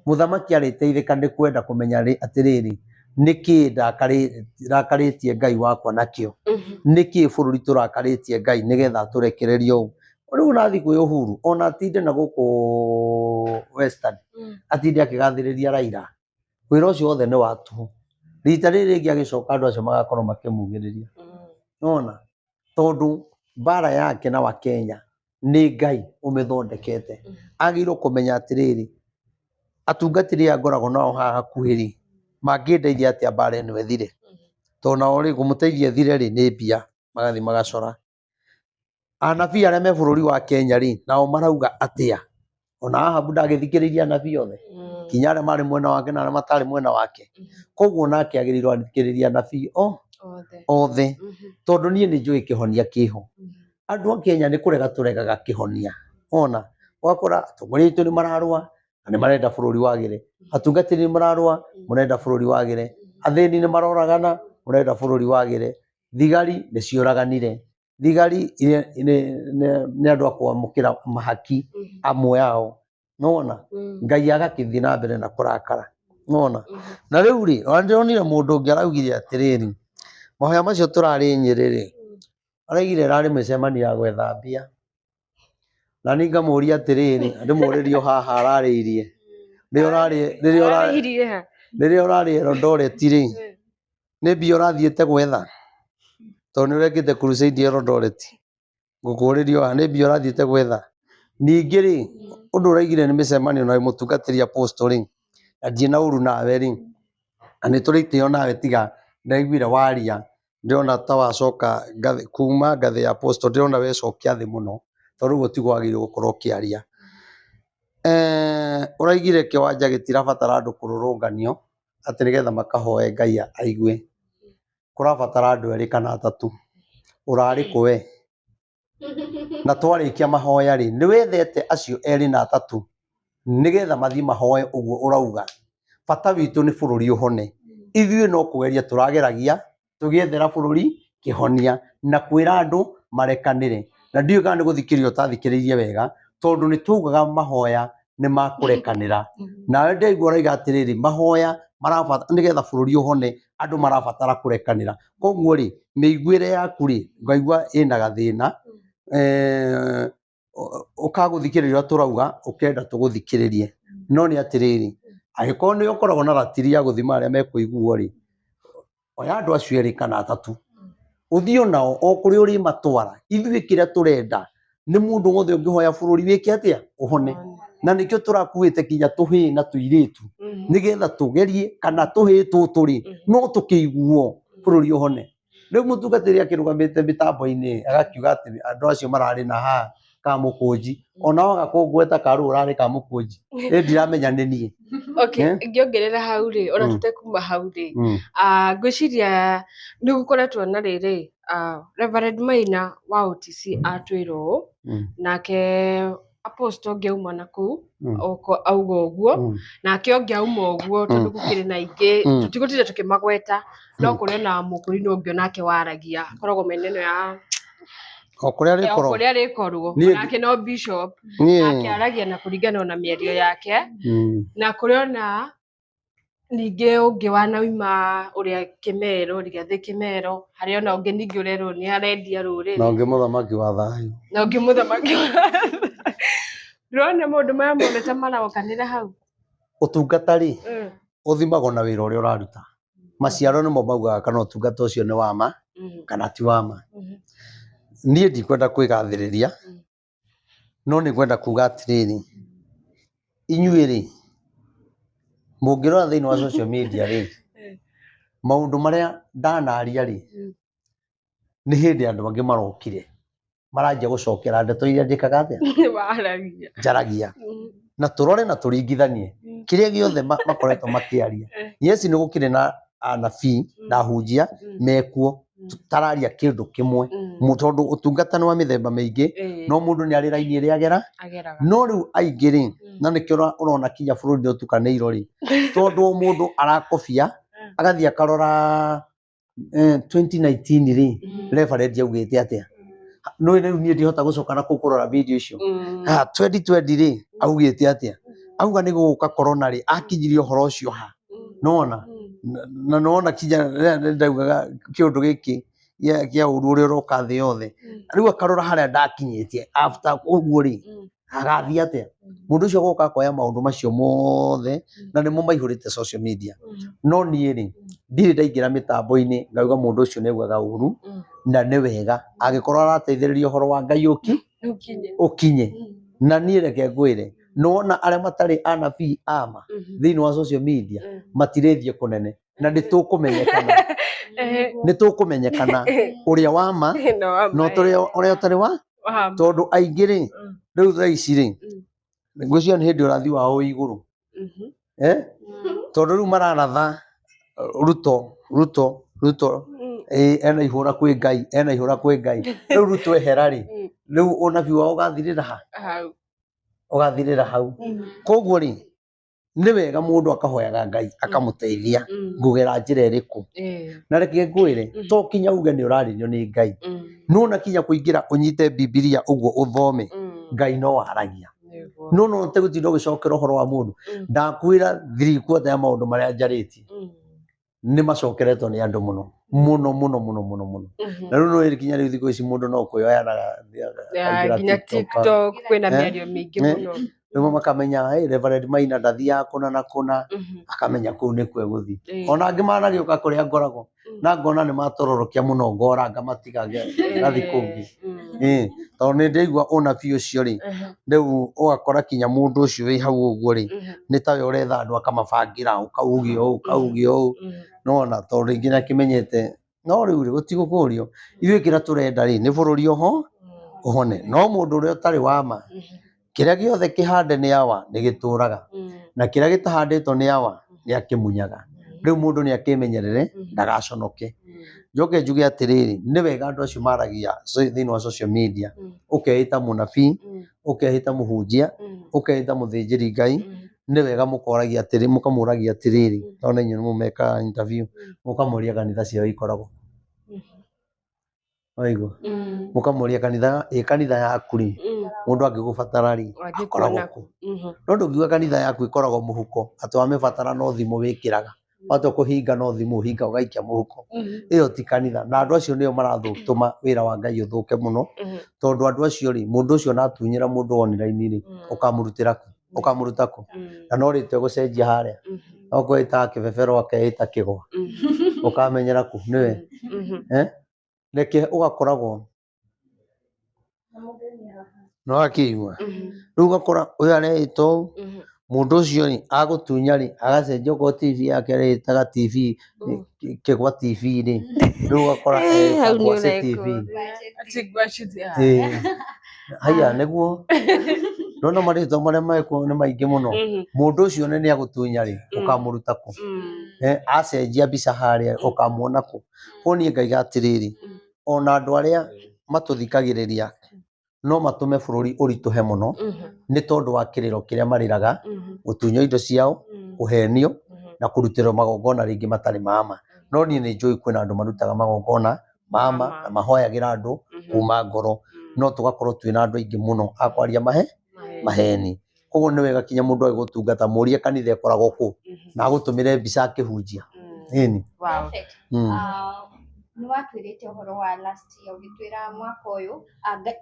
Mũthamaki arĩteithĩka nĩ kwenda kũmenya atĩrĩrĩ, nĩkĩ ndakarĩtie Ngai wakwa nakĩo? Nĩkĩ bũrũri tũrakarĩtie Ngai nĩgetha atũrekererie ũũ? Rĩu ũrathiĩ kwĩ Uhuru, ona atinde na gũkũ Western, atinde akĩgathĩrĩria Raila, wĩra ũcio wothe nĩ wa tũhũ. Rita rĩrĩ rĩngĩ agĩcoka andũ acio magakorwo makĩmugĩrĩria. Nĩwona? Tondũ mbara yake na Wakenya nĩ Ngai ũmĩthondekete. Agĩrĩirwo kũmenya atĩrĩrĩ, atungatĩri aya ngoragwo nao haha hakuhĩ rĩ, mangĩndeithia atĩa mbara ĩno ĩthire? Tondũ nao rĩ, kũmũteithia ĩthire rĩ, nĩ mbia, magathiĩ magacora. Anabii arĩa me bũrũri wa Kenya rĩ, nao marauga atĩa? Ona Ahabu ndagĩthikĩrĩirie anabii othe, nginya arĩa marĩ mwena wake na arĩa matarĩ mwena wake. Koguo nake agĩrĩirwo athikĩrĩrie anabii othe, tondũ niĩ nĩ njũĩ kĩhonia kĩho. Andũ a Kenya nĩ kũrega tũregaga kĩhonia. Ona ũgakora atongoria aitũ nĩ mararũa na nĩ marenda bũrũri wagĩre, atungatĩri nĩ mararũa marenda bũrũri wagĩre, athĩni nĩ maroragana marenda bũrũri wagĩre, thigari nĩ ciũraganire, thigari nĩ andũ a kwamũkĩra mahaki amwe ao, nĩwona? Ngai agakĩthiĩ na mbere na kũrakara, nĩwona? Na rĩu rĩ, ona ndĩronire mũndũ ũngĩ araugire atĩrĩrĩ, mahoya macio tũrarĩ Nyĩrĩ rĩ, araugire ĩrarĩ mĩcemanio ya gwetha mbia. Na niĩ ngamũria atĩrĩrĩ, ndĩmũrĩrie o haha ararĩirie, rĩrĩa ũrarĩ Eldoret rĩ, nĩ mbia ũrathiĩte gwetha? Tondũ nĩ ũrekĩte crusade Eldoret. Ngũkũrĩria o haha, nĩ mbia ũrathiĩte gwetha? Ningĩ rĩ, ũndũ ũraigire nĩ mĩcemanio na wĩ mũtungatĩri apostle rĩ, na ndirĩ na ũru nawe rĩ, na nĩ tũrĩ itĩo nawe tiga ndaiguire waria ndĩrona ta wacoka ngathĩ, kuma ngathĩ ya apostle ndĩrona wecokia thĩ mũno, tondũ ũguo tiguo wagĩrĩirwo gũkorwo ũkĩaria. Ũraigire kĩwanja gĩtirabatara andũ kũrũrũnganio, atĩ nĩgetha makahoe Ngai aigue. Kũrabatara andũ erĩ kana atatũ. Ũrarĩ kũ we? Na twarĩkia mahoya rĩ, nĩ wethete acio erĩ na atatũ nĩgetha mathiĩ mahoe ũguo ũrauga? Bata witũ nĩ bũrũri ũhone. Ithuĩ no kũgeria tũrageragia tũgĩethera bũrũri kĩhonia na kwĩra andũ marekanĩre. Na ndiũĩ kana nĩ gũthikĩrĩria ũtathikĩrĩirie wega, tondũ nĩ twaugaga mahoya nĩ makũrekanĩra. Nawe ndaigua ũroiga atĩrĩrĩ, mahoya marabatara nĩgetha bũrũri ũhone, andũ marabatara kũrekanĩra. Koguo rĩ, mĩiguĩre yaku rĩ, ngaigua ĩna gathĩna, ũkagũthikĩrĩria ũrĩa tũrauga, ũkenda tũgũthikĩrĩrie. No nĩ atĩrĩrĩ, angĩkorwo nĩ ũkoragwo na ratiri ya gũthima arĩa mekũiguo rĩ, oya andũ acio erĩ kana atatũ, ũthiĩ onao o kũrĩa ũrĩmatwara. Ithuĩ kĩrĩa tũrenda nĩ mũndũ wothe ũngĩhoya bũrũri wĩke atĩa? Ũhone. Na nĩkĩo tũrakuĩte nginya tũhĩĩ na tũirĩtu, nĩgetha tũgerie kana tũhĩĩ tũtũ rĩ, no tũkĩiguo bũrũri ũhone. Rĩu mũtungatĩri akĩrũgamĩte mĩtambo-inĩ agakiuga atĩ andũ acio mararĩ na haha Kamũkũnji, ona waga kũngweta karũ ũrarĩ Kamũkũnji, ĩ ndiramenya nĩ niĩ. Okay, ngĩongerera hau rĩ, ona tũtekuma hau rĩ, ngwĩciria nĩ gũkoretwo na rĩrĩ, Reverend Maina wa OTC atwĩra ũũ, nake Apostle ũngĩ auma na kũu auga ũguo, nake ũngĩ auma ũguo tondũ gũkĩrĩ na aingĩ, tũtigũtinda tũkĩmagweta, no kũrĩ ona mũkũrinũ ũngĩ onake waragia, akoragwo mena ĩno ya O kũrĩa o rĩkorwo. kũrĩa rĩkorwo, Niĩ onake no bishop, niĩ nake aragia na kũringana ona mĩario yake, na kũrĩ ona ningĩ ũngĩ wanauma ũrĩa Kĩmero, Rigathĩ Kĩmero, harĩ ona ũngĩ ningĩ ũrerwo nĩ arendia rũrĩrĩ. Na ũngĩ mũthamaki wa thayũ. Na ũngĩ mũthamaki wa Ndĩrona maũndũ maya mothe ta marokanĩra hau. Ũtungata rĩ, ũthimagwo na wĩra ũrĩa ũraruta. Maciaro nĩmo maugaga kana ũtungata ũcio nĩ wa ma kana ti wa ma. Niĩ ndikwenda kwĩgathĩrĩria, no nĩ ngwenda kuga atĩrĩrĩ, inyuĩ rĩ, mũngĩrora thĩinĩ wa social media rĩ, maũndũ marĩa ndanaria rĩ, nĩ hĩndĩ andũ angĩ marokire, maranjia gũcokera ndeto iria njĩkaga atĩa? Waragia. Njaragia. Na tũrore na tũringithanie kĩrĩa gĩothe makoretwo makĩaria. Yes, nĩ gũkĩrĩ na anabii na ahunjia mekuo tũtararia kĩndũ kĩmwe, tondũ ũtungata nĩ wa mĩthemba mĩingĩ, no mũndũ nĩ arĩ raini ĩrĩa agera, no rĩu aingĩ rĩ, na nĩkĩo ũrona kinya bũrũri nĩ ũtukanĩirwo rĩ, tondũ o mũndũ arakobia agathiĩ akarora 2019 rĩ, reverend augĩte atĩa. No rĩu niĩ ndihota gũcoka na kũu kũrora video icio. Ha 2020 rĩ, augĩte atĩa, auga nĩ gũgũka corona rĩ, akinyirie ũhoro ũcio ha? Nona na nona kinya rĩrĩa ndaugaga kĩũndũ gĩkĩ kĩa ũru ũrĩa ũroka thĩ yothe, rĩu akarora harĩa ndakinyĩtie after ũguo rĩ, agathiĩ atĩa? Mũndũ ũcio agoka akoya maũndũ macio mothe na nĩmo maihũrĩte social media. No niĩ rĩ, ndirĩ ndaingĩra mĩtambo-inĩ ngauga mũndũ ũcio nĩ augaga ũru, na nĩ wega angĩkorwo arateithĩrĩria ũhoro wa Ngai ũki ũkinye. Na niĩ reke ngwĩre, nĩwona arĩa matarĩ anabii ama thĩinĩ wa social media matirĩthiĩ kũnene, na nĩ tũkũmenyekana, nĩ tũkũmenyekana ũrĩa wa ma na ũrĩa ũtarĩ wa, tondũ aingĩ rĩ, rĩu thaa ici rĩ, ngwĩciria nĩ hĩndĩ ũrathi wao wĩ igũrũ, eh? Tondũ rĩu mararatha Ruto, Ruto, Ruto, ena ihũra kwĩ Ngai, ena ihũra kwĩ Ngai. Rĩu Ruto ehera rĩ, rĩu ũnabii wao ũgathirĩra ha? Ũgathirĩra hau. Koguo rĩ, nĩ wega mũndũ akahoyaga Ngai akamũteithia ngũgera njĩra ĩrĩkũ. Na reke ngwĩre, to kinya uge nĩ ũrarĩrio nĩ Ngai, no na kinya kũingĩra ũnyite Bibilia ũguo ũthome, Ngai no aragia. No no ũtegũtinda ũgĩcokera ũhoro wa mũndũ. Ndakwĩra 3/4 ya maũndũ marĩa njarĩtie nĩ macokeretwo nĩ andũ mũno mũno mũno mũno mũno mũno. Na rĩu no kinya rĩu thikũ ici mũndũ no kwĩoya na akaingĩra nginya TikTok kwĩna mĩario mĩingĩ mũno. Rĩmwe makamenya, hey, Reverend Maina ndathiaga kũna na kũna, akamenya kũu nĩkuo egũthiĩ. Ona angĩ managĩũka kũrĩa ngoragwo, na ngona nĩ matororokia mũno, ngora ngamatiga ngathiĩ kũngĩ. Tondũ nĩ ndaigua ũnabii ũcio rĩ, rĩu ũgakora kinya mũndũ ũcio wĩ hau ũguo rĩ, nĩ tawe ũretha andũ akamabangĩra, ũkauge ũũ, ũkauge ũũ, nĩwona, tondũ rĩngĩ nĩ akĩmenyete. No rĩu rĩ, gũtigũkũrio, ithuĩ kĩrĩa tũrenda rĩ, nĩ bũrũri oho ũhone. No mũndũ ũrĩa ũtarĩ wa ma, kĩrĩa gĩothe kĩhande nĩ awa nĩ gĩtũraga, na kĩrĩa gĩtahandĩtwo nĩ awa nĩ akĩmunyaga. Rĩu mũndũ nĩ akĩmenyerere ndagaconoke. Njoke njuge atĩrĩrĩ, nĩ wega andũ acio maragia thĩinĩ wa social media, ũkeĩta mũnabii, ũkeĩta mũhunjia, ũkeĩta mũthĩnjĩri Ngai, nĩ wega mũkoragia atĩrĩ, mũkamũragia atĩrĩrĩ, tondũ inyuĩ nĩ mũmekaga interview, mũkamũria kanitha ciao ikoragwo. Waigua? Mũkamũria kanitha, ĩ kanitha yaku rĩ, mũndũ angĩgũbatara rĩ, akoragwo kũ? No ndũngiuga kanitha yaku ĩkoragwo mũhuko, atĩ wamĩbatara no thimũ wĩkĩraga, watua kũhinga no thimũ ũhinga ũgaikia mũhuko. Ĩyo ti kanitha. Na andũ acio nĩo marathũtũma wĩra wa Ngai ũthũke mũno, tondũ andũ acio rĩ, mũndũ ũcio ona atunyĩra mũndũ online rĩ, ũkamũrutĩra kũ? Ũkamũruta kũ? Na no rĩtwa egũcenjia harĩa. No kwĩtaga kĩbebero akeĩta kĩgwa. Ũkamenyera kũ? Nĩwe. Eh? Reke ũgakoragwo no akĩigua. Rĩu ũgakora ũyũ areĩta ũũ, mũndũ ũcio rĩ, agũtunya rĩ, agacenjia okorwo TV yake areĩtaga TV, Kĩgwa TV rĩ, rĩu ũgakora Eh, hau eĩta nĩ Ngwacĩ TV. Ati ngwacĩ Ĩĩ. Haiya nĩguo ndona marĩtwa marĩa mekuo nĩ maingĩ mũno. Mũndũ ũcio nĩ agũtunya rĩ, ũkamũruta kũ? Acenjia mbica harĩa ũkamuona kũ? Koguo niĩ ngaiga atĩrĩrĩ, ona andũ arĩa matũthikagĩrĩria no matũme bũrũri ũritũhe mũno nĩ tondũ wa kĩrĩro kĩrĩa marĩraga, gũtunywo indo ciao, kũhenio na kũrutĩrwo magongona rĩngĩ matarĩ ma ma. No niĩ nĩ njũĩ kwĩna andũ marutaga magongona ma ma na mahoyagĩra andũ kuma ngoro, no tũgakorwo twĩna andũ aingĩ mũno a kwaria maheni. Koguo nĩ wega kinya mũndũ agĩgũtungata mũrie kanitha ĩkoragwo kũ, na agũtũmĩre mbica akĩhunjia. Ĩni. Wow. Perfect. Nĩ watwĩrĩte ũhoro wa last year, ũgĩtwĩra mwaka ũyũ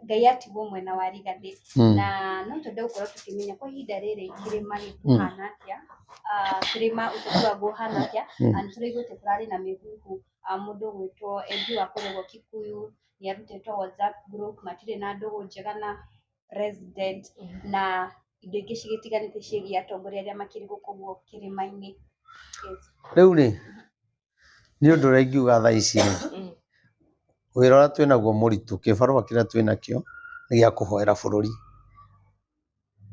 Ngai atigwo mwena wa Rigathĩ, na no twende gũkorwo tũkĩmenya kwa ihinda rĩrĩ kĩrĩma gĩ kũhana atĩa, kĩrĩma ũteti waguo ũhana atĩa. Nĩ tũraiguĩte kũrarĩ na mĩhuhu, mũndũ ũgwĩtwo MD wa kũrĩa ũguo Kikuyu nĩ arutĩtwo WhatsApp group, matirĩ na ndũgũ njega na president, na indo ingĩ cigĩtiganĩte ciĩgiĩ atongoria arĩa makĩrĩ gũkũ ũguo kĩrĩma-inĩ. Yes. Rĩu rĩ, nĩ ũndũ ũrĩa ingiuga thaa ici rĩ, wĩra ũrĩa twĩnaguo mũritũ, kĩbarũa kĩrĩa twĩnakĩo nĩ gĩa kũhoera bũrũri.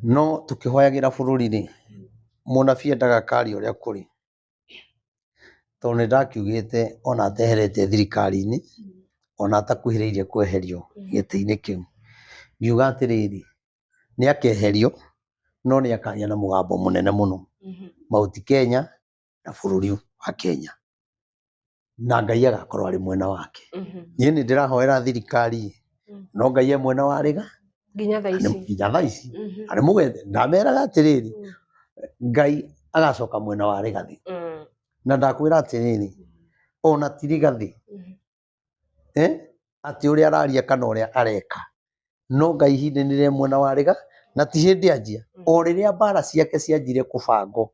No tũkĩhoyagĩra bũrũri rĩ, mũnabii endaga karia ũrĩa kũrĩ, tondũ nĩ ndakiugĩte ona ateherete thirikari-inĩ, ona atakuhĩrĩirie kweherio gĩtĩ-inĩ kĩu, ngiuga atĩrĩrĩ, nĩ akeherio no nĩ akaria na mũgambo mũnene mũno Mount Kenya na bũrũri wa Kenya, na Ngai agakorwo arĩ mwena wake. Niĩ nĩ ndĩrahoera thirikari no Ngai e mwena wa rĩga Nginya thaa ici. Nginya thaa ici. Arĩ mũgwete ndameraga atĩrĩrĩ, Ngai agacoka mwena wa Rigathĩ. Na ndakwĩra atĩrĩrĩ, ona ti Rigathĩ, atĩ ũrĩa araria kana ũrĩa areka, no Ngai ihinda nĩ rĩa mwena wa Riga, na ti hĩndĩ anjia, o rĩrĩa mbara ciake cianjirie kũbangwo,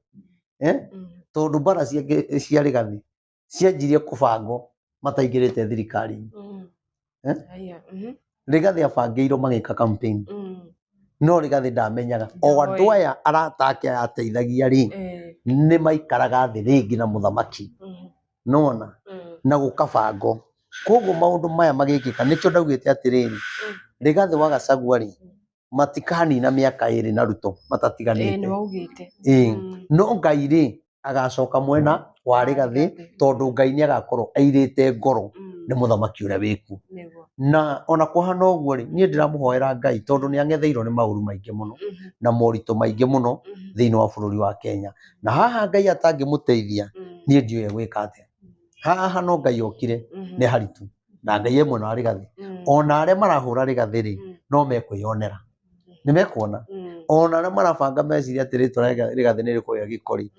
tondũ mbara ciake cia Rigathĩ cianjirie kũbangwo mataingĩrĩte thirikari-inĩ. Rigathĩ abangĩirwo magĩka campaign, no Rigathĩ ndamenyaga o andũ aya arata ake aya ateithagia rĩ, nĩ maikaraga thĩ rĩngĩ na mũthamaki, nĩwona, na gũkabangwo. Koguo maũndũ maya magĩkĩka nĩkĩo ndaugĩte atĩrĩrĩ, Rigathĩ wa Gachagua rĩ, matikanina mĩaka ĩrĩ na Ruto matatiganĩte. Nĩ waugĩte. Ĩĩ. No Ngai rĩ agacoka mwena wa Rigathĩ tondũ Ngai nĩ agakorwo airĩte ngoro nĩ mũthamaki ũrĩa wĩkuo. Na ona kũhana ũguo rĩ, niĩ ndĩramũhoera Ngai tondũ nĩ ang'etheirwo nĩ maũru maingĩ mũno na moritũ maingĩ mũno thĩinĩ wa bũrũri wa Kenya. Na haha Ngai atangĩmũteithia niĩ ndiũĩ egwĩka atĩa. Haha no Ngai okire nĩ haritũ na Ngai e mwena wa Rigathĩ. Ona arĩa marahũra Rigathĩ rĩ, no mekwĩyonera, nĩ mekuona. Ona arĩa marabanga meciria atĩ rĩtwa rĩa Rigathĩ nĩ rĩkũgĩa gĩko rĩ,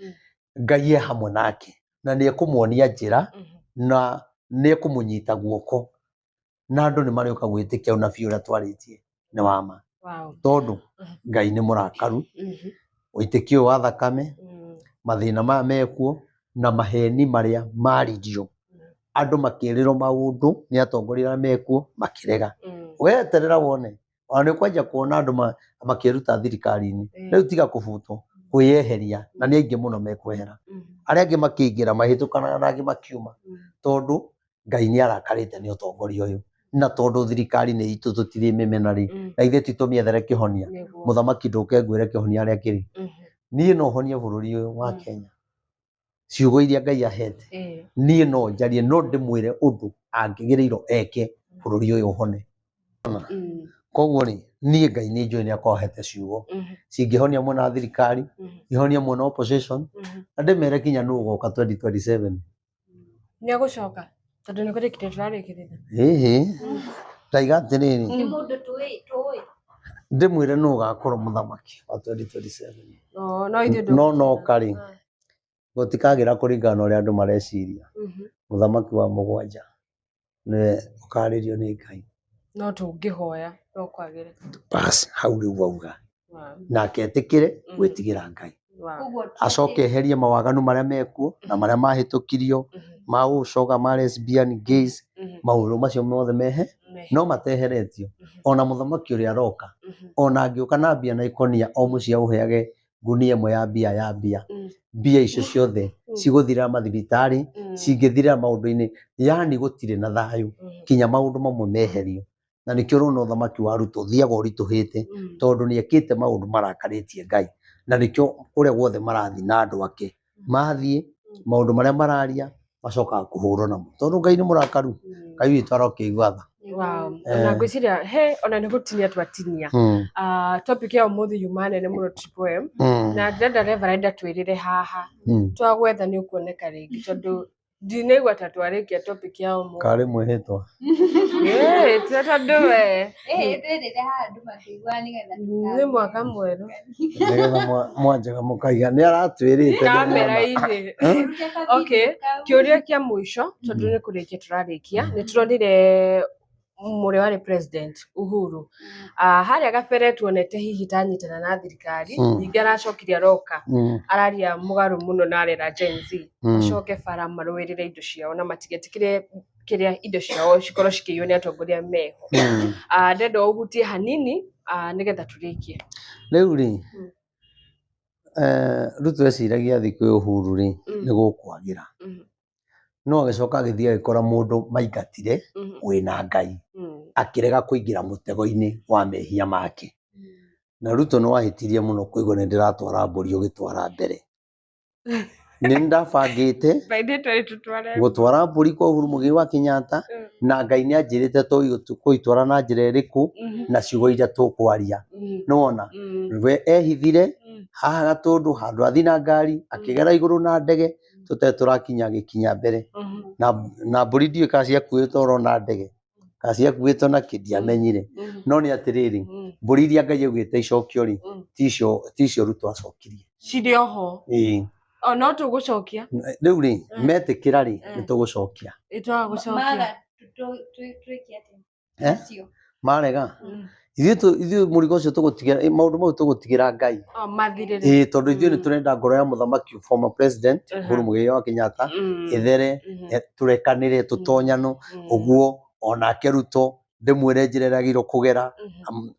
Ngai e hamwe nake na nĩ ekũmuonia njĩra na nĩ ekũmũnyita guoko na andũ nĩ marĩũka gwĩtĩkia ũnabii ũrĩa twarĩtie nĩ wa ma. Tondũ Ngai nĩ mũrakaru, ũitĩki ũyũ wa thakame, mathĩna maya mekuo na maheni marĩa maririo, andũ makĩrĩrwo maũndũ nĩ atongoria arĩa mekuo makĩrega. Weterera wone, ona nĩ ũkwanjia kuona andũ makĩruta thirikari-inĩ. Rĩu tiga kũbutwo, kwĩyeheria, na nĩ aingĩ mũno mekwehera. Arĩa angĩ makĩingĩra mahĩtũkanaga na angĩ makiuma, tondũ Ngai nĩ arakarĩte nĩ ũtongoria ũyũ. Na tondũ thirikari nĩ itũ tũtirĩ mĩmena rĩ, na ithuĩ ti tũmĩethere kĩhonia. Mũthamaki ndũke ngwĩre kĩhonia harĩa kĩrĩ. Niĩ no honie bũrũri ũyũ wa Kenya. Ciugo iria Ngai ahete, niĩ no njarie, no ndĩmwĩre ũndũ angĩgĩrĩirwo eke bũrũri ũyũ ũhone. Koguo rĩ, niĩ Ngai nĩ njũĩ nĩ akoragwo ahete ciugo cingĩhonia mwena wa thirikari, ihonie mwena wa opposition, na ndĩmere kinya nũ ũgoka 2027. Nĩ egũcoka tondũ nĩ kũrĩkĩrĩria tũrarĩkĩrĩria. Ĩhĩ, ndaiga atĩrĩrĩ, Nĩ mũndũ tũĩ tũĩ. ndĩmwĩre nũ ũgakorwo mũthamaki wa 2027. Oh, no ithuĩ No noka rĩ, gũtikagĩra kũringana na ũrĩa andũ mareciria. Mũthamaki wa mũgwanja nĩwe ũkarĩrio nĩ Ngai. No tũngĩhoya no kwagĩre. Bas, hau rĩu wauga. Nake etĩkĩre gwĩtigĩra Ngai. Acoke eherie mawaganu marĩa mekuo na marĩa mahĩtũkirio ma ũcoga, ma lesbian, gays, maũndũ macio mothe mehe no mateheretio. Ona mũthamaki ũrĩa aroka, ona angĩũka na mbia na ikonia o mũciĩ aũheage ngunia ĩmwe ya mbia ya mbia, mbia icio ciothe cigũthirĩra mathibitarĩ, cingĩthirĩra maũndũ-inĩ, yani gũtirĩ na thayũ kinya maũndũ mamwe meherio. Na nĩkĩo ũrona ũthamaki wa Ruto ũthiaga ũritũhĩte, tondũ nĩ ekĩte maũndũ marakarĩtie Ngai. Na nĩkĩo kũrĩa guothe marathiĩ na andũ ake, mathiĩ maũndũ marĩa mararia macokaga kũhũrwo namo, tondũ Ngai nĩ mũrakaru. Ngai witũ arokĩigua tha. Wow. Na ngwĩciria he ona nĩ gũtinia twatinia. Topic ya ũmũthĩ yuma nene mũno Triple M. Na ndĩrenda Reverend atwĩrĩre haha. Twagwetha nĩ ũkuoneka rĩngĩ tondũ ndinaigua ta twarĩkia topic ya ũmũthĩ. Karĩ mwĩhĩtwa. Ĩĩ, tondũ we. Ĩĩ, twĩrĩre haha andũ makĩigua nĩgetha Nĩ mwaka mwerũ. Nĩgetha mwanjaga mũkaiga nĩ aratwĩrĩte. Kamera-inĩ. Okay, kĩũria kĩa mũico tondũ nĩ kũrĩkia tũrarĩkia, nĩ tũronire mũrĩa warĩ president Uhuru harĩa gabere tuonete hihi tanyitana na thirikari, ningĩ aracokire aroka araria mũgarũ mũno na arera Gen Z macoke bara marũĩrĩre indo ciao na matigetĩkĩre kĩrĩa indo ciao cikorwo cikĩiywo nĩ atongoria meho. Ndĩrenda ũhutie hanini nĩgetha tũrĩkie. Rĩu rĩ, Ruto eciragia thikũ Uhuru rĩ nĩ gũkwagĩra, no agĩcoka agĩthiĩ agĩkora mũndũ maingatire wĩna Ngai, akĩrega kũingĩra mũtego-inĩ wa mehia make. Na Ruto nĩ wahĩtirie mũno kũigua nĩ ndĩratwara mbũri ũgĩtwara mbere. Nĩ ndabangĩte By the way, tũtware gũtwara mbũri kwa Uhuru Muigai wa Kenyatta na Ngai nĩ anjĩrĩte tũgũitwara na njĩra ĩrĩkũ na ciugo iria tũkwaria. Nĩwona? We ehithire haha Gatũndũ handũ athi na ngari akĩgera igũrũ na ndege tũtarĩ tũrakinya agĩkinya mbere. Na mbũri ndiũĩ kana ciakuĩtwo oro na ndege kana ciakuĩtwo na kĩ ndiamenyire. No nĩ atĩrĩrĩ, mbũri iria Ngai augĩte icokio rĩ, ticio Ruto acokirie. Cirĩ oho. Ĩĩ. O no tũgũcokia. Rĩu rĩ, metĩkĩra rĩ, nĩ tũgũcokia. Ĩ twaga gũcokia. Maga twĩke atĩa? Eh? Acio. Marega. Ithuĩ mũrigo ũcio tũgũtigĩra, maũndũ mau tũgũtigĩra Ngai. O mathirĩre. Ĩĩ tondũ ithuĩ nĩ tũrenda ngoro ya mũthamaki former president Uhuru Muigai wa Kenyatta ĩthere, tũrekanĩre tũtonyano ũguo onake Ruto ndĩmwĩre njĩra ĩrĩa agĩrĩirwo kũgera,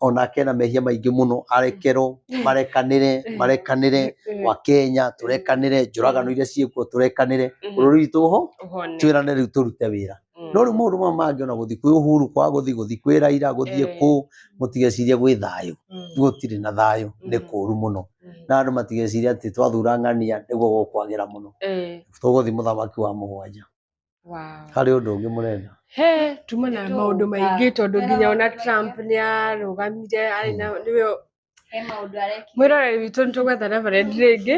onake ena mehia maingĩ mũno arekerwo, marekanĩre, marekanĩre wa Kenya tũrekanĩre, njũragano iria ciĩkuo tũrekanĩre, bũrũri witũ ho Ũhone. twĩrane rĩu tũrute wĩra. No rĩu maũndũ maya mangĩ ona gũthiĩ kwĩ Uhuru kwaga gũthiĩ, gũthiĩ kwĩ Raila, gũthiĩ kũ, mũtigecirie gwĩ thayũ, gũtirĩ na thayũ, nĩ kũru mũno. Na andũ matigecirie atĩ twathura ng'ania nĩguo gũkwagĩra mũno. Tũgũthiĩ mũthamaki wa mũgwanja. Wow. Harĩ ũndũ ũngĩ mũrenda? He tuma na Nĩ maũndũ tũgũka. maingĩ tondũ Twĩna nginya ona maũndũ maingĩ. Trump nĩ arũgamire arĩ na nĩwe He maũndũ arekire. Mwĩroreri witũ nĩ tũgwetha Reverend rĩngĩ.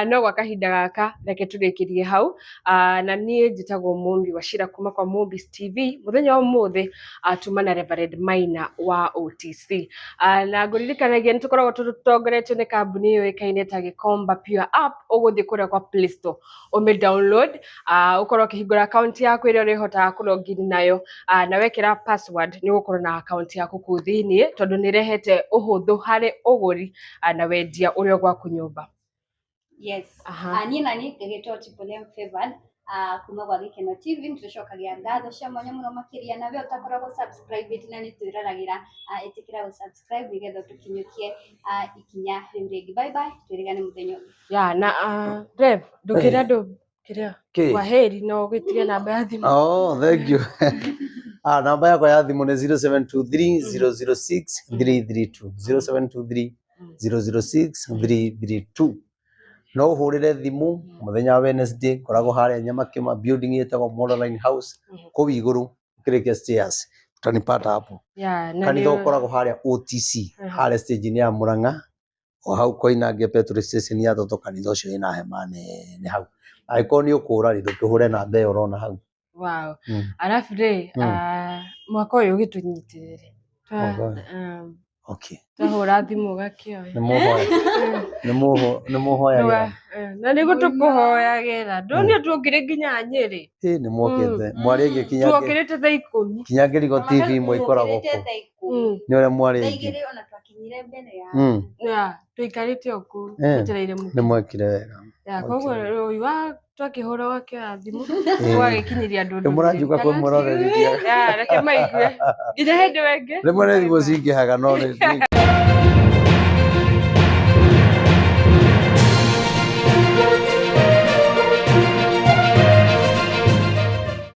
No gwa kahinda gaka reke tũrĩkĩrie hau. Na niĩ njĩtagwo Mũmbi wa Cira kuma kwa Mũmbi's TV. Mũthenya wa ũmũthĩ tuma na Reverend Maina wa OTC. Na ngũririkanagia nĩ tũkoragwo tũtongoretio nĩ kambuni yũĩkaine ta Gĩkomba Pure App. Ũgũthiĩ kũrĩa kwa Play Store ũmĩ download, ũkorwo ũkĩhingũra account yaku ĩrĩa ũrĩhotaga kũ login nayo, na wekĩra password nĩ ũgũkorwo na account yaku kũu thĩiniĩ tondũ nĩ ĩrehete ũhũthũ harĩ ũgũri na wendia ũrĩ o gwaku nyũmba. Yes. Aha. Niĩ na niĩ ngĩgĩtwo Triple M Favored kuma gwa Gĩkeno TV nĩ tũcokagia ngatho cia mwanya mũno makĩria na we ũtakoragwo subscribe na nĩ twĩroragĩra, ĩtĩkĩra gũ subscribe nĩgetha tũkinyũkie ikinya rĩu rĩngĩ. Bye bye, twĩrĩgane mũthenya ũngĩ. Ya na Rev ndũkĩre andũ kĩrĩa Kĩ? kwaheri na ũgĩtige namba ya thimũ. Oh, thank you. Namba yakwa ya thimũ nĩ 0723 006 332. 0723 006 332. No ũhũrĩre thimũ mũthenya wa Wednesday, ngoragwo harĩa Nyamakĩma building ĩtagwo Modeline House kũu igũrũ ũkĩrĩkia stairs utanipata hapo. Ya, na Kanitha nĩ- ũkoragwo harĩa OTC harĩa stage-inĩ ya Murang'a o hau Koinange petrol station ya Toto, kanitha ũcio wĩna hema nene hau. Angĩkorwo nĩ ũkũra rĩ, ndũkĩhũre namba ĩyo ũrona hau. Wow. Arabu rĩ, mwaka ũyũ ũgĩtũnyitĩrĩre. Mwaka ũyũ? Okay. Twahũra thimũ ũgakĩoya. Nĩ mũhoya. Nĩ mũhoyagĩra. Na nĩguo tũkũhoyagĩra. Ndonire tuokire nginya Nyĩrĩ. Ĩ nĩ mwokĩte. Mwarĩ aingĩ kinya Tuokĩrĩte thaa 10. Kinya Ngĩrigo TV imwe ikoragwo Tũkĩrĩte kũ. thaa 10. Nĩ ũrĩa mwarĩ Thaa aingĩ. 2 ona twakinyire mbere ya. Ya, tũikarĩte o kũu twetereire Nĩ mũkĩ. mwekire wega. Ya, koguo rĩu wa twakĩhũra ũgakĩoya thimũ Ĩ. ũgagĩkinyĩria andũ Nĩ mũranjuka kwĩ mũroreri. Ya, reke maigue. Nginya hĩndĩ ĩyo ĩngĩ. Rĩmwe nĩ thimũ cingĩhaga no nĩ